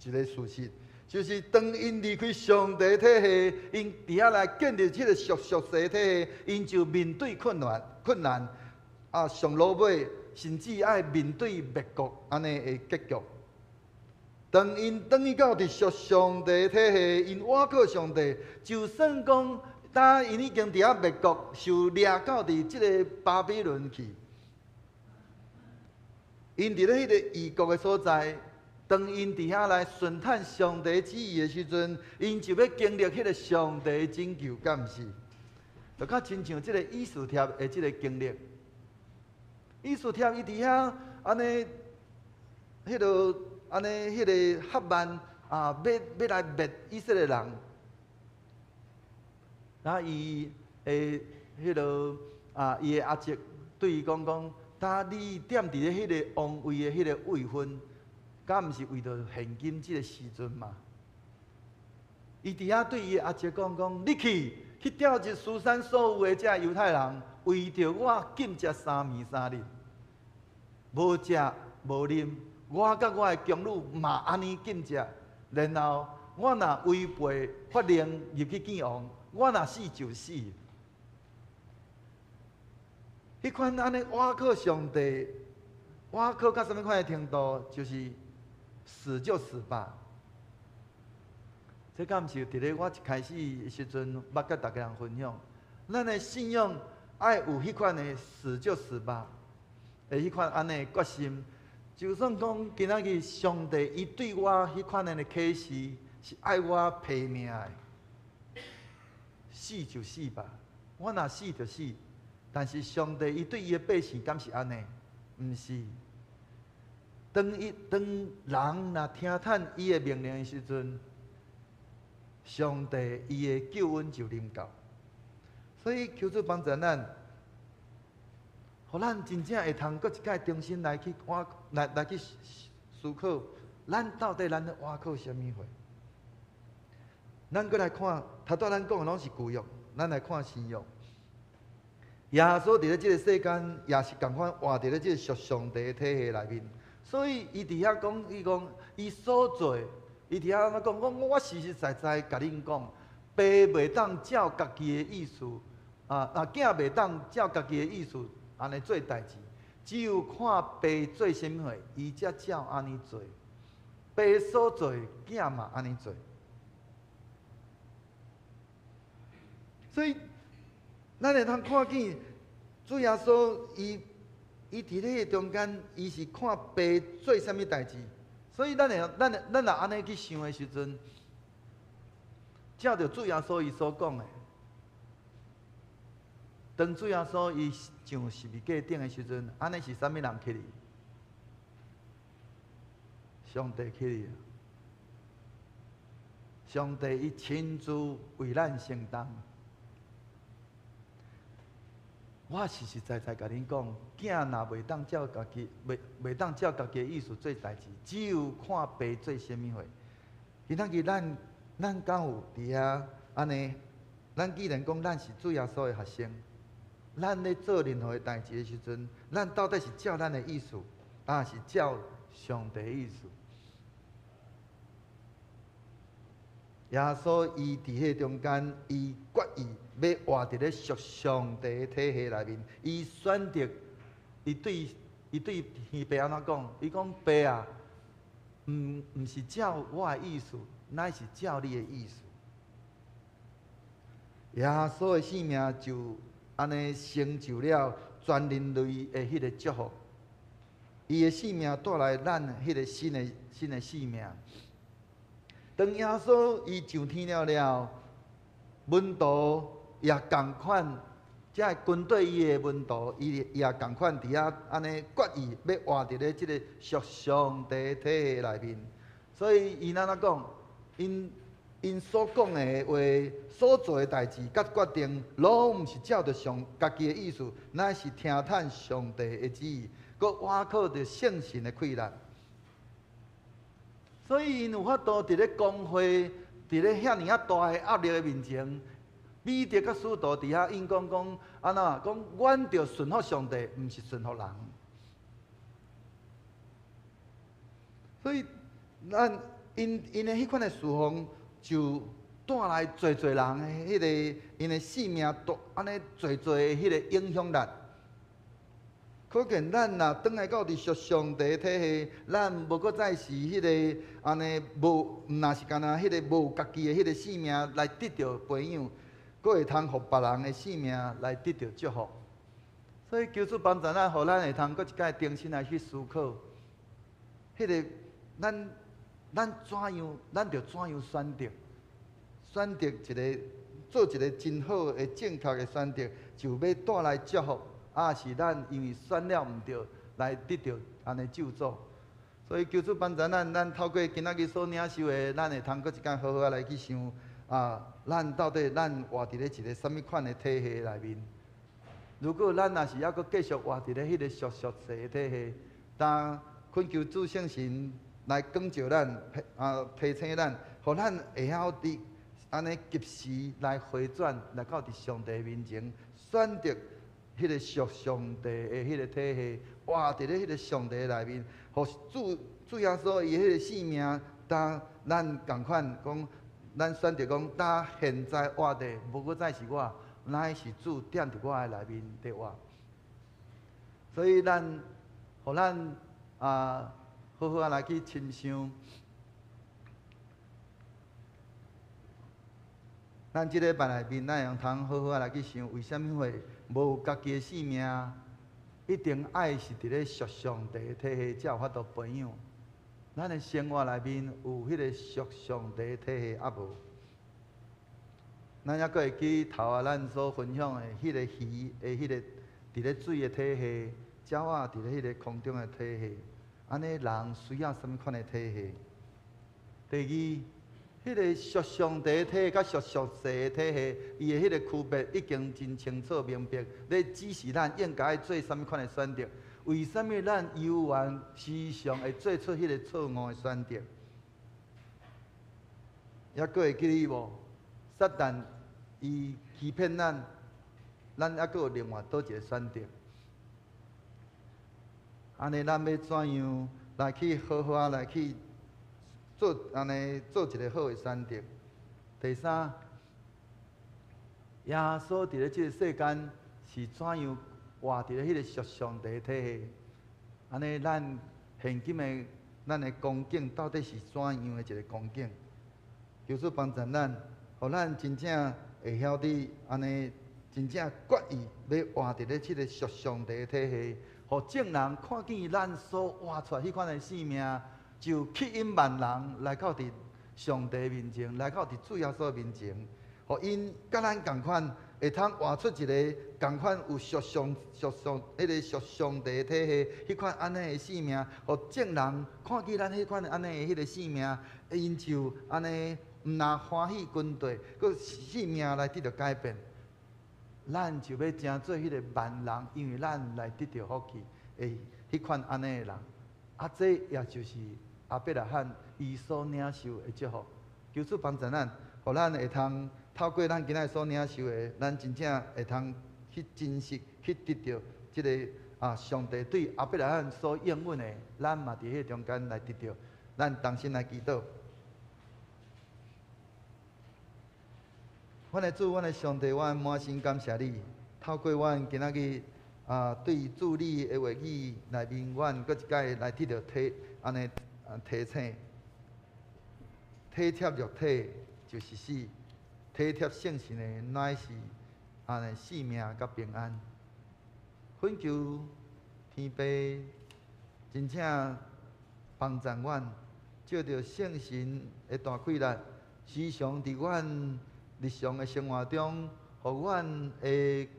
一个事實，就是當𪜶離開上帝體系，𪜶佇遐來建立這个屬俗世體系，𪜶就面對困難，困難啊，上落尾甚至愛面對滅國按呢的結局。當𪜶轉去到佇屬上帝體系，𪜶倚靠上帝，就算講當𪜶已經佇遐滅國，受掠到佇這个巴比倫去，𪜶佇咧彼個異國的所在，當𪜶佇遐來順趁上帝旨意的時陣，𪜶就欲經歷彼个上帝的拯救，敢毋是？就較親像這个以斯帖的這个經歷。以斯帖伊佇遐按呢，彼个按呢，彼个哈曼啊，欲欲來滅以色列人，然後伊的彼个啊，伊的阿叔對伊講講。當你踮佇咧彼个王位的彼个位份，敢毋是為著現今這个時陣嘛？伊佇遐對伊的阿叔講講，你去去調集書珊所有的這猶太人，為著我禁食三暝三日，無食無啉，我佮我的宮女嘛按呢禁食，然後我若違背法令入去見王，我若死就死。彼款按呢倚靠上帝，倚靠到啥物款的程度，就是死就死吧。這敢毋是佇咧我一開始的時陣，捌佮逐家人分享，咱的信仰愛有彼款的死就死吧，的彼款按呢決心。就算講今仔日上帝伊對我彼款的啟示是愛我拚命的，死就死吧，我若死就死。但是上帝伊對伊的百姓敢是按呢？毋是。當伊當人若聽趁伊的命令的時陣，上帝伊的救恩就臨到。所以求主幫助咱，予咱真正會通閣一擺重新來去倚，來來去思考，咱到底咱咧倚靠啥物貨？咱閣來看，頭拄咱講的攏是舊約，咱來看新約。耶穌佇咧這个世間，也是仝款活佇咧這个屬上帝的體系內面，所以伊佇遐講，伊講伊所做，伊佇遐按怎講？講我實實在在共恁講，爸袂當照家己的意思，啊啊，囝袂當照家己的意思按呢做代誌，只有看爸做啥物貨，伊才照按呢做。爸所做，囝嘛按呢做。所以，咱會通看見主耶穌，伊伊佇咧彼個中間，伊是看爸做啥物代誌，所以咱會咱咱若按呢去想的時陣，照著主耶穌伊所講的，當主耶穌伊上十字架頂的時陣，按呢是啥物人起的？上帝起的。上帝伊親自為咱承擔。我實實在在共恁講，囝若袂當照家己，袂袂當照家己的意思做代誌，只有看爸做啥物貨。今仔日咱咱敢有佇遐按呢？咱既然講咱是主耶穌的學生，咱咧做任何的代誌的時陣，咱到底是照咱的意思，抑是照上帝的意思？耶穌伊佇彼中間，伊決意欲活佇咧屬上帝體系內面。伊選擇，伊對天父按怎講？伊講，爸啊，毋是照我的意思，乃是照你的意思。耶穌的生命就按呢成就了全人類的彼個祝福。伊的生命帶來咱彼個新的生命。當耶穌伊上天了了，門徒也仝款，這個跟隨伊的門徒，伊也仝款佇遐按呢決意欲活佇咧這个屬上帝體系內面。所以𪜶按怎講？𪜶所講的話、所做的代誌、佮決定，攏毋是照著上家己的意思，乃是聽趁上帝的旨意，閣倚靠著聖神的氣力。所以𪜶有法度佇咧公會，佇咧遐爾仔大的壓力的面前，彼得佮使徒佇遐應講講按怎講？阮著順服上帝，毋是順服人。所以咱𪜶的彼款的事奉，就帶來濟濟人的彼个𪜶的性命，帶按呢濟濟的彼个影響力。可見咱若轉來到佇屬上帝體系，咱無閣再是彼个按呢無，毋若是干焦彼个無家己的彼个性命來得著培養，閣會通予別人的性命來得著祝福。所以求主幫助咱，予咱會通閣一擺重新來去思考，彼个咱怎樣，咱著怎樣選擇，選擇一个做一個真好的正確的選擇，就欲帶來祝福。啊，是咱因為選了毋對，來得著按呢咒詛。所以求主幫助咱，咱透過今仔日所領受的，咱會通閣一擺好好仔來去想啊，咱到底咱活佇咧一个啥物款的體系內面？如果咱若是猶閣繼續活佇咧彼个俗俗世的體系，當懇求主聖神來光照咱，提醒咱，予咱會曉佇按呢及時來回轉，來到佇上帝面前，選擇彼个屬上帝的彼个體系，活佇咧彼个上帝內面，予主耶穌伊彼个性命，當咱仝款講，咱選擇講，當現在活的，無閣再是我，乃是主踮佇我的內面佇活。所以咱，予咱好好仔來去深想，咱這禮拜內面，咱會通好好仔來去想，為啥物會無家己的性命，一定愛是佇咧屬上帝的體系，才有法度培養。咱的生活內面有彼个屬上帝的體系抑無？咱猶閣會記頭仔咱所分享的彼个魚的彼个佇咧水的體系，鳥仔佇咧彼个空中的體系，按呢人需要啥物款的體系？第二，彼个屬上帝體系佮屬俗世的體系，伊的彼个區別已經真清楚明白，咧指示咱應該做啥物款的選擇。為啥物咱猶原時常會做出彼個錯誤的選擇？猶閣會記得無？撒旦伊欺騙咱，咱猶閣有另外佗一個選擇。按呢，咱欲怎樣來去好好仔來去做按呢做一個好的選擇？第三，耶穌佇咧這個世間是怎樣活佇咧彼個屬上帝體系？按呢，咱現今的咱的光景到底是怎樣的一個光景？求主幫助咱，予咱真正會曉得按呢，真正決意欲活佇咧這個屬上帝體系，予眾人看見咱所活出來彼款的生命，就吸引萬人來到佇上帝面前，來到佇主耶穌面前，予𪜶佮咱仝款，會通活出一个仝款有屬上、屬上、彼个屬上帝體系，彼款按呢的生命，予眾人看見咱彼款按呢的彼个生命，𪜶就按呢毋若歡喜跟隨，閣生命來得著改變。咱就欲成做彼个萬人，因為咱來得著福氣的彼款按呢的人。啊，這也就是亞伯拉罕伊所領受的祝福。求主幫助咱，予咱會通透過咱今仔日所領受的，咱真正會通去珍惜、去得著這个上帝對亞伯拉罕所應允的，咱嘛佇彼中間來得著。咱同心來祈禱。阮的主，阮的上帝，阮滿心感謝你。透過阮今仔日啊，對主你的話語內面，阮閣一擺來得著提按呢提醒，體貼肉體就是死，體貼聖神的乃是按呢性命佮平安。懇求天父真正幫贊阮，借著聖神的大氣力，時常佇阮日常的生活中，予阮的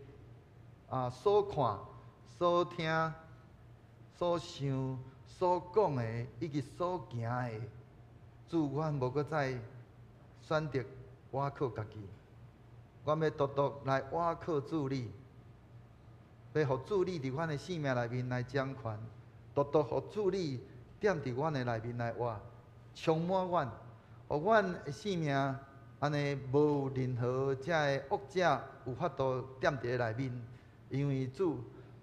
所看、所聽、所想、所講的，以及所行的，主，阮無閣再選擇倚靠家己，阮欲獨獨來倚靠主你，欲予主你佇阮的生命內面來掌權，獨獨予主你踮佇阮的內面來活，充滿阮，予阮的生命按呢無任何遮的惡者有法度踮佇內面，因為主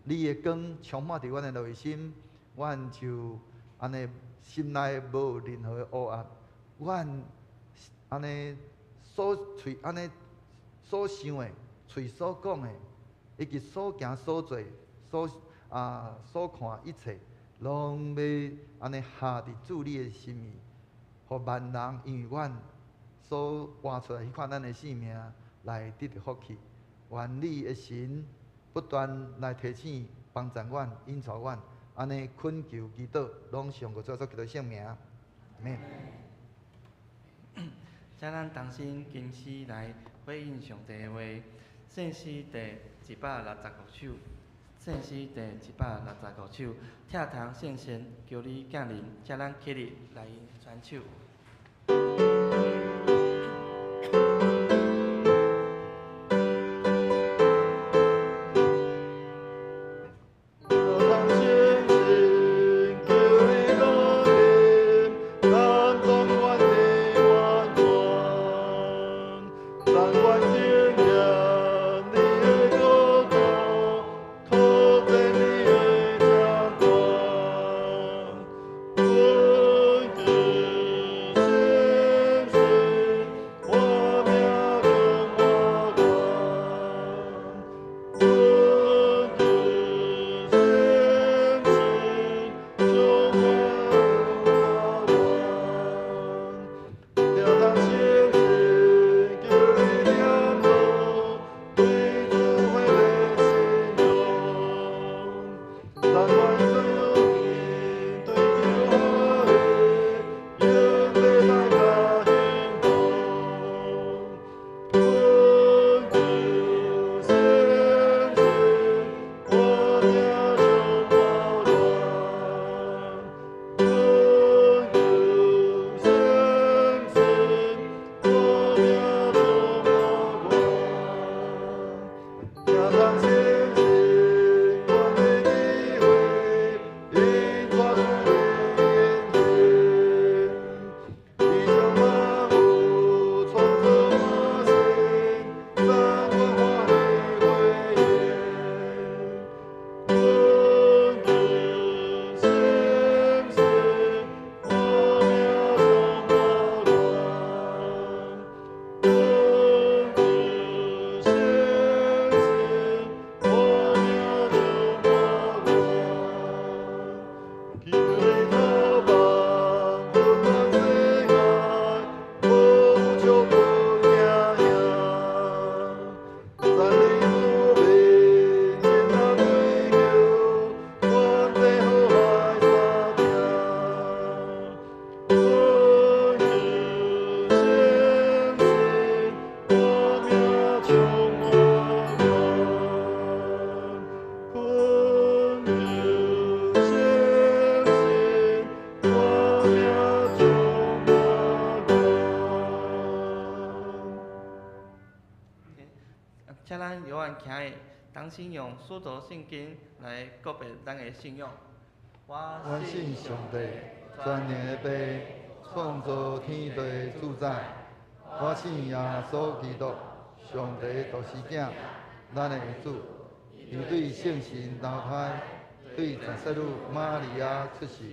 你的光充滿佇阮的內心，阮就按呢心內無任何的烏暗，阮按呢所喙按呢所想的、喙所講的，以及所行所做、所看一切，攏欲按呢合佇主你的心意，予萬人因為阮所活出來彼款咱的生命來得著福氣。願你的神不斷來提醒、幫助阮、引導阮，按呢懇求祈禱，攏奉主耶穌基督聖名，阿們。請咱同心吟詩來回應上帝的話，聖詩第165首，聖詩第165首，拆堂聖神求你降臨，請咱起立來傳手。同心用使徒信經來告別咱的信仰。我信上帝，全能的父，創造天地的主宰。我信耶穌基督，上帝獨生子，咱的主。伊對聖神投胎，對十聖女瑪利亞出世，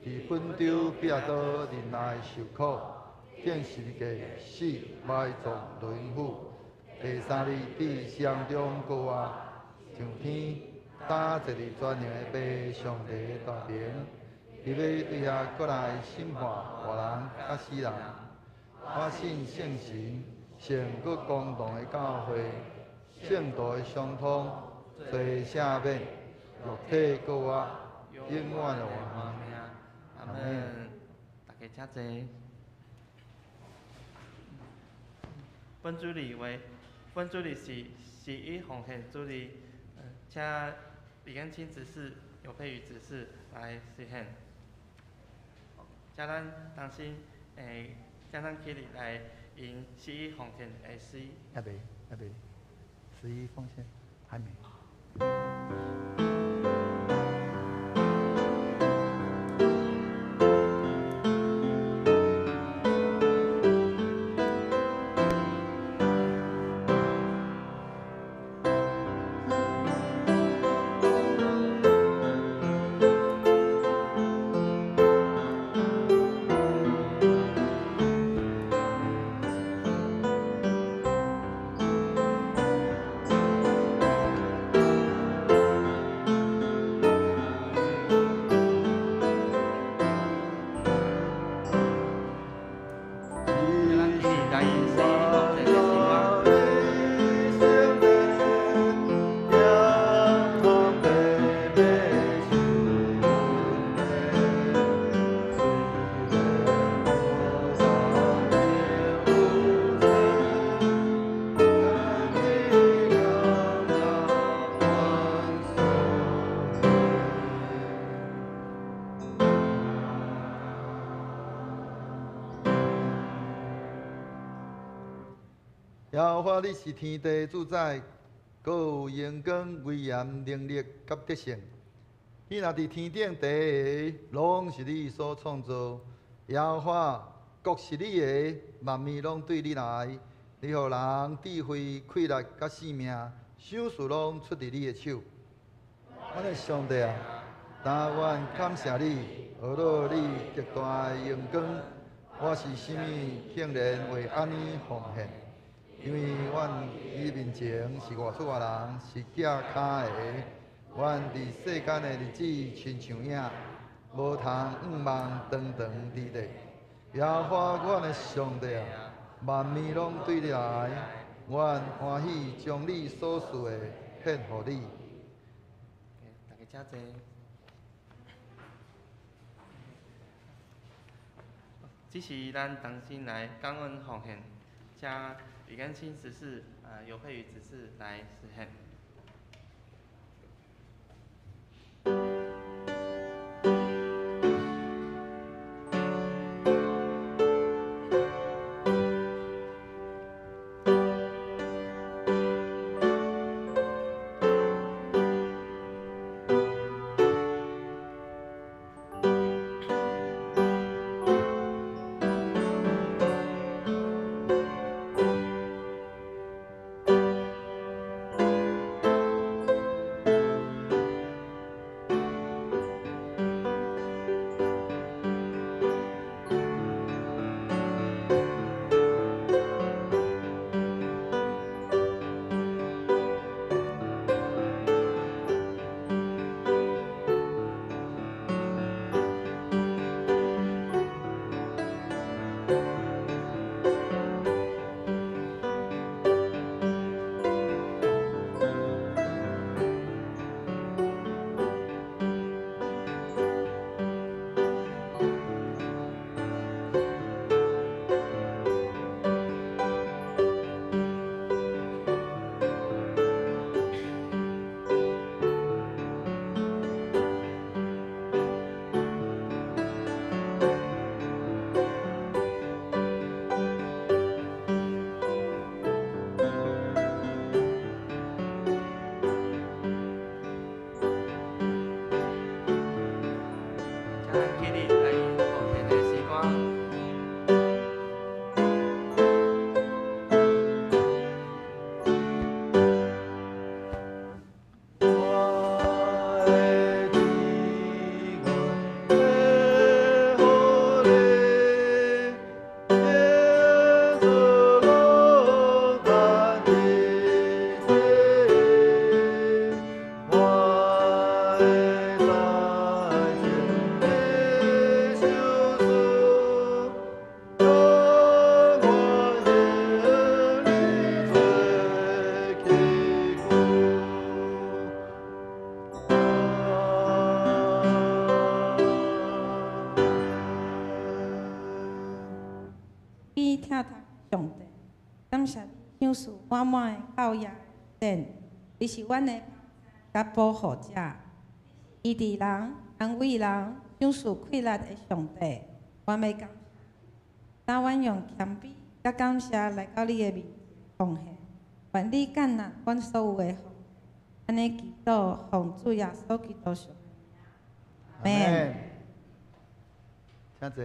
佇本丟彼拉多忍耐受苦，釘十字架死，埋葬，落陰府，第三日佇死人中復活，上天，担坐佇全能的父上帝的大爿，伊欲對遐閣來審判活人佮死人。我信聖神，聖閣公同的教會，聖徒的相通，罪赦免，肉體復活，永遠的活命。阿門。大家請坐。本主日話，本主日是十一奉獻主日，請李根清執事、尤佩宇執事來實現。請咱同心，請咱起立來用十一奉獻的詩。還未，還未，十一奉獻還沒。耶和華，你是天地主宰，閣有榮光、威嚴、能力佮得勝。彼若佇天頂地下，攏是你所創造。耶和華，國是你的，萬物攏對你來。你予人智慧、氣力佮性命，賞賜攏出佇你的手。阮的上帝啊，但願感謝你，呵咾你極大的榮光。我是啥物，竟然會按呢奉獻？因為阮伊面前是外出外人，是寄跤的。阮佇世間的日子親像影，無通向望長長佇咧。耶和華阮的上帝啊，萬物攏對你來，阮歡喜將你所賜的獻予你。大家請坐。這是咱同心來感恩奉獻，請李根清執事、尤佩宇執事來實現。耶物疼痛上帝，感謝你賞賜滿滿的教養恩典，你是阮的佮保護者，醫治人、安慰人、賞賜氣力的上帝，阮欲感謝。當阮用謙卑佮感謝來到你的面前奉獻，願你接納阮所有的奉獻，按呢祈禱，奉主耶穌基督聖名。阿們。請坐。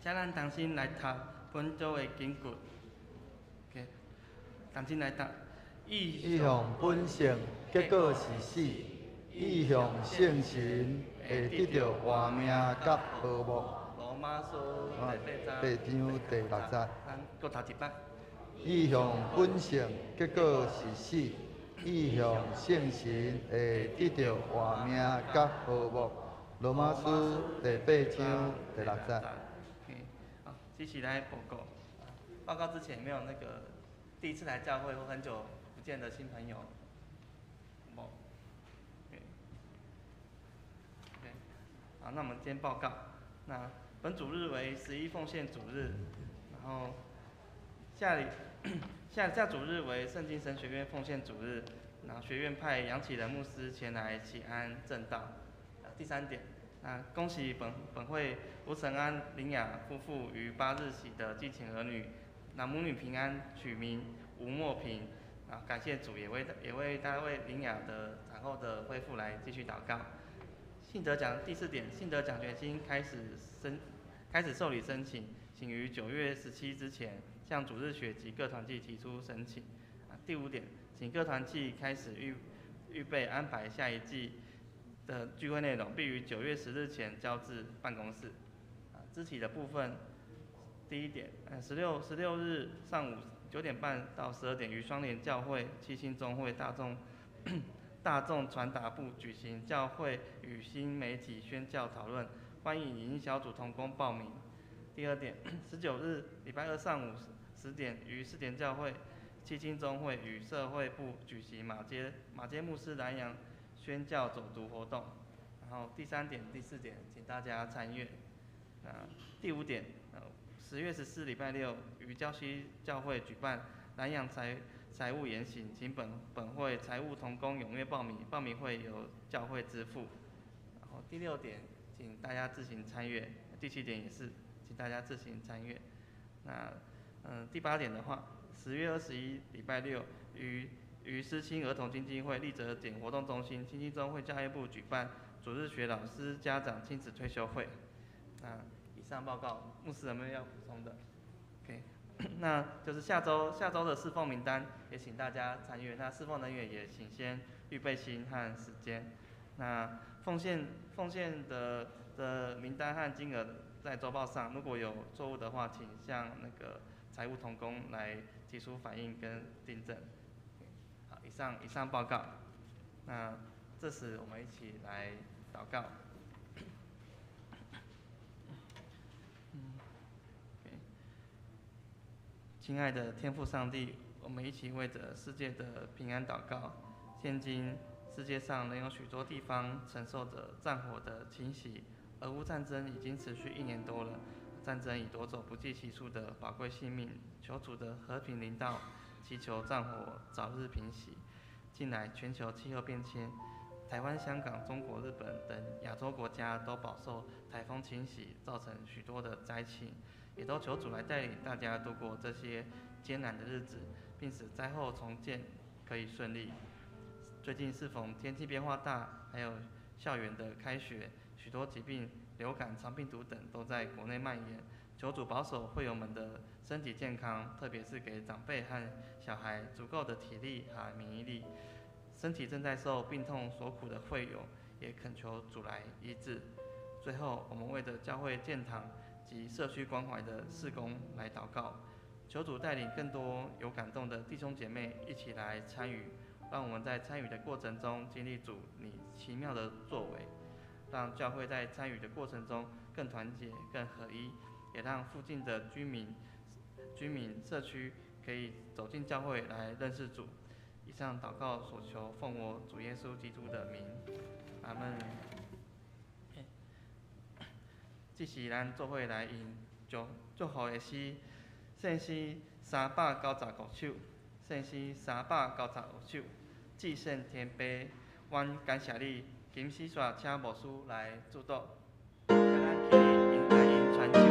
請咱同心來讀本周的經句。同心來讀。意向本性，結果是死；意向聖神，會得著活命佮和睦。羅馬書八章第六節。咱閣讀一擺。意向本性，結果是死；意向聖神，會得著活命佮和睦。羅馬書第八章第六節。好，繼續來報告。報告之前沒有那個第一次來教會或很久不見的新朋友，無。OK，好，那我們先報告。那本主日為十一奉獻主日，然後下禮下下主日為聖經神學院奉獻主日，然後學院派楊啟仁牧師前來啟安證道。第三點，那恭喜本本會吳承安林雅夫婦於8日喜得繼承兒女，那母女平安，取名吳莫平。啊，感謝主，也為大衛林雅的產後的恢復來繼續禱告。信德獎第四點，信德獎學金開始受理申請，請於9月17之前向主日學及各團契提出申請。啊，第五點，請各團契開始預備安排下一季的聚會內容，並於9月10日前交至辦公室。啊，肢體的部分，第一點，16日上午9點半到12點，於雙連教會七星中會大眾傳達部舉行教會與新媒體宣教討論，歡迎影音小組同工報名。第二點，19日禮拜二上午10點，於四點教會七星中會與社會部舉行馬偕牧師南洋宣教走讀活動。然後第三點、第四點，請大家參閱。那第五點，10月14禮拜六於礁溪教會舉辦南洋財務研習，請本會財務同工踴躍報名，報名會由教會支付。然後第六點，請大家自行參閱。第七點也是，請大家自行參閱。那第八點的話，10月21禮拜六於思親兒童基金會立澤簡活動中心青青中會教育部舉辦主日學老師家長親子退休會。那以上報告，牧師有沒有要補充的？OK。那就是下週的侍奉名單，也請大家參閱。那侍奉人員也請先預備心和時間。那奉獻的名單和金額在週報上，如果有錯誤的話，請向那個財務同工來提出反映跟訂正。好，以上報告。那這時我們一起來禱告。親愛的天父上帝，我們一起為著世界的平安禱告。現今世界上仍有許多地方承受著戰火的侵襲，俄烏戰爭已經持續1年多了，戰爭已奪走不計其數的寶貴性命。求主的和平臨到，祈求戰火早日平息。近來全球氣候變遷，台灣、香港、中國、日本等亞洲國家都飽受颱風侵襲，造成許多的災情。也都求主來帶領大家度過這些艱難的日子，並使災後重建可以順利。最近適逢天氣變化大，還有校園的開學，許多疾病、流感、腸病毒等都在國內蔓延。求主保守會友們的身體健康，特別是給長輩和小孩足夠的體力和免疫力。身體正在受病痛所苦的會友，也懇求主來醫治。最後，我們為著教會建堂及社區關懷的事工來禱告，求主帶領更多有感動的弟兄姐妹一起來參與，讓我們在參與的過程中經歷主你奇妙的作為，讓教會在參與的過程中更團結、更合一，也讓附近的居民社區可以走进教会来认识主。以上祷告所求，奉我主耶稣基督的名，阿门。这是咱做伙来用祝福的诗，圣诗395首，圣诗395首，至圣天父，阮感谢你。金丝线，请牧师来主导，请咱起立用来用传唱。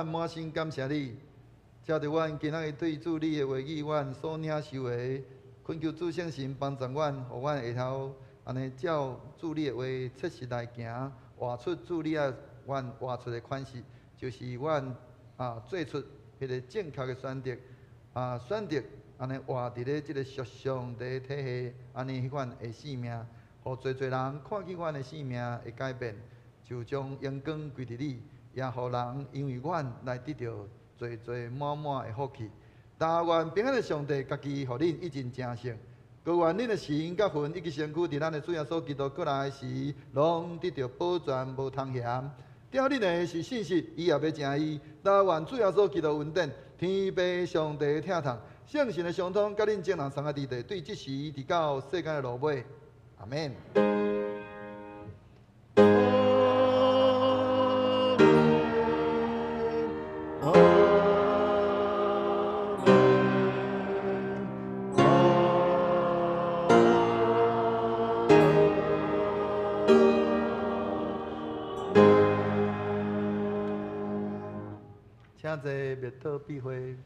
满心感谢你，借著阮今仔日对主你的话语，阮所领受的，恳求主圣神帮助阮，予阮会晓按呢照主你的话切实来行，活出主你爱阮活出的款式，就是阮做出彼个正确的选择，选择按呢活伫咧这个属上帝体系，按呢彼款的生命，予济济人看见阮的生命会改变，就将荣光归伫你。也予人因为阮来得著济济满满的福气。但愿平安的上帝家己予恁一尽成圣，阁愿恁的神佮魂以及身躯，伫咱的主耶稣基督阁来时，拢得著保全无通嫌。疼恁的是信实，伊也欲成伊。但愿主耶稣基督恩典，天父上帝的疼痛，圣神的相通，佮恁众人送仔伫地，对这时直到世间的落尾。阿门。请坐，默祷闭会。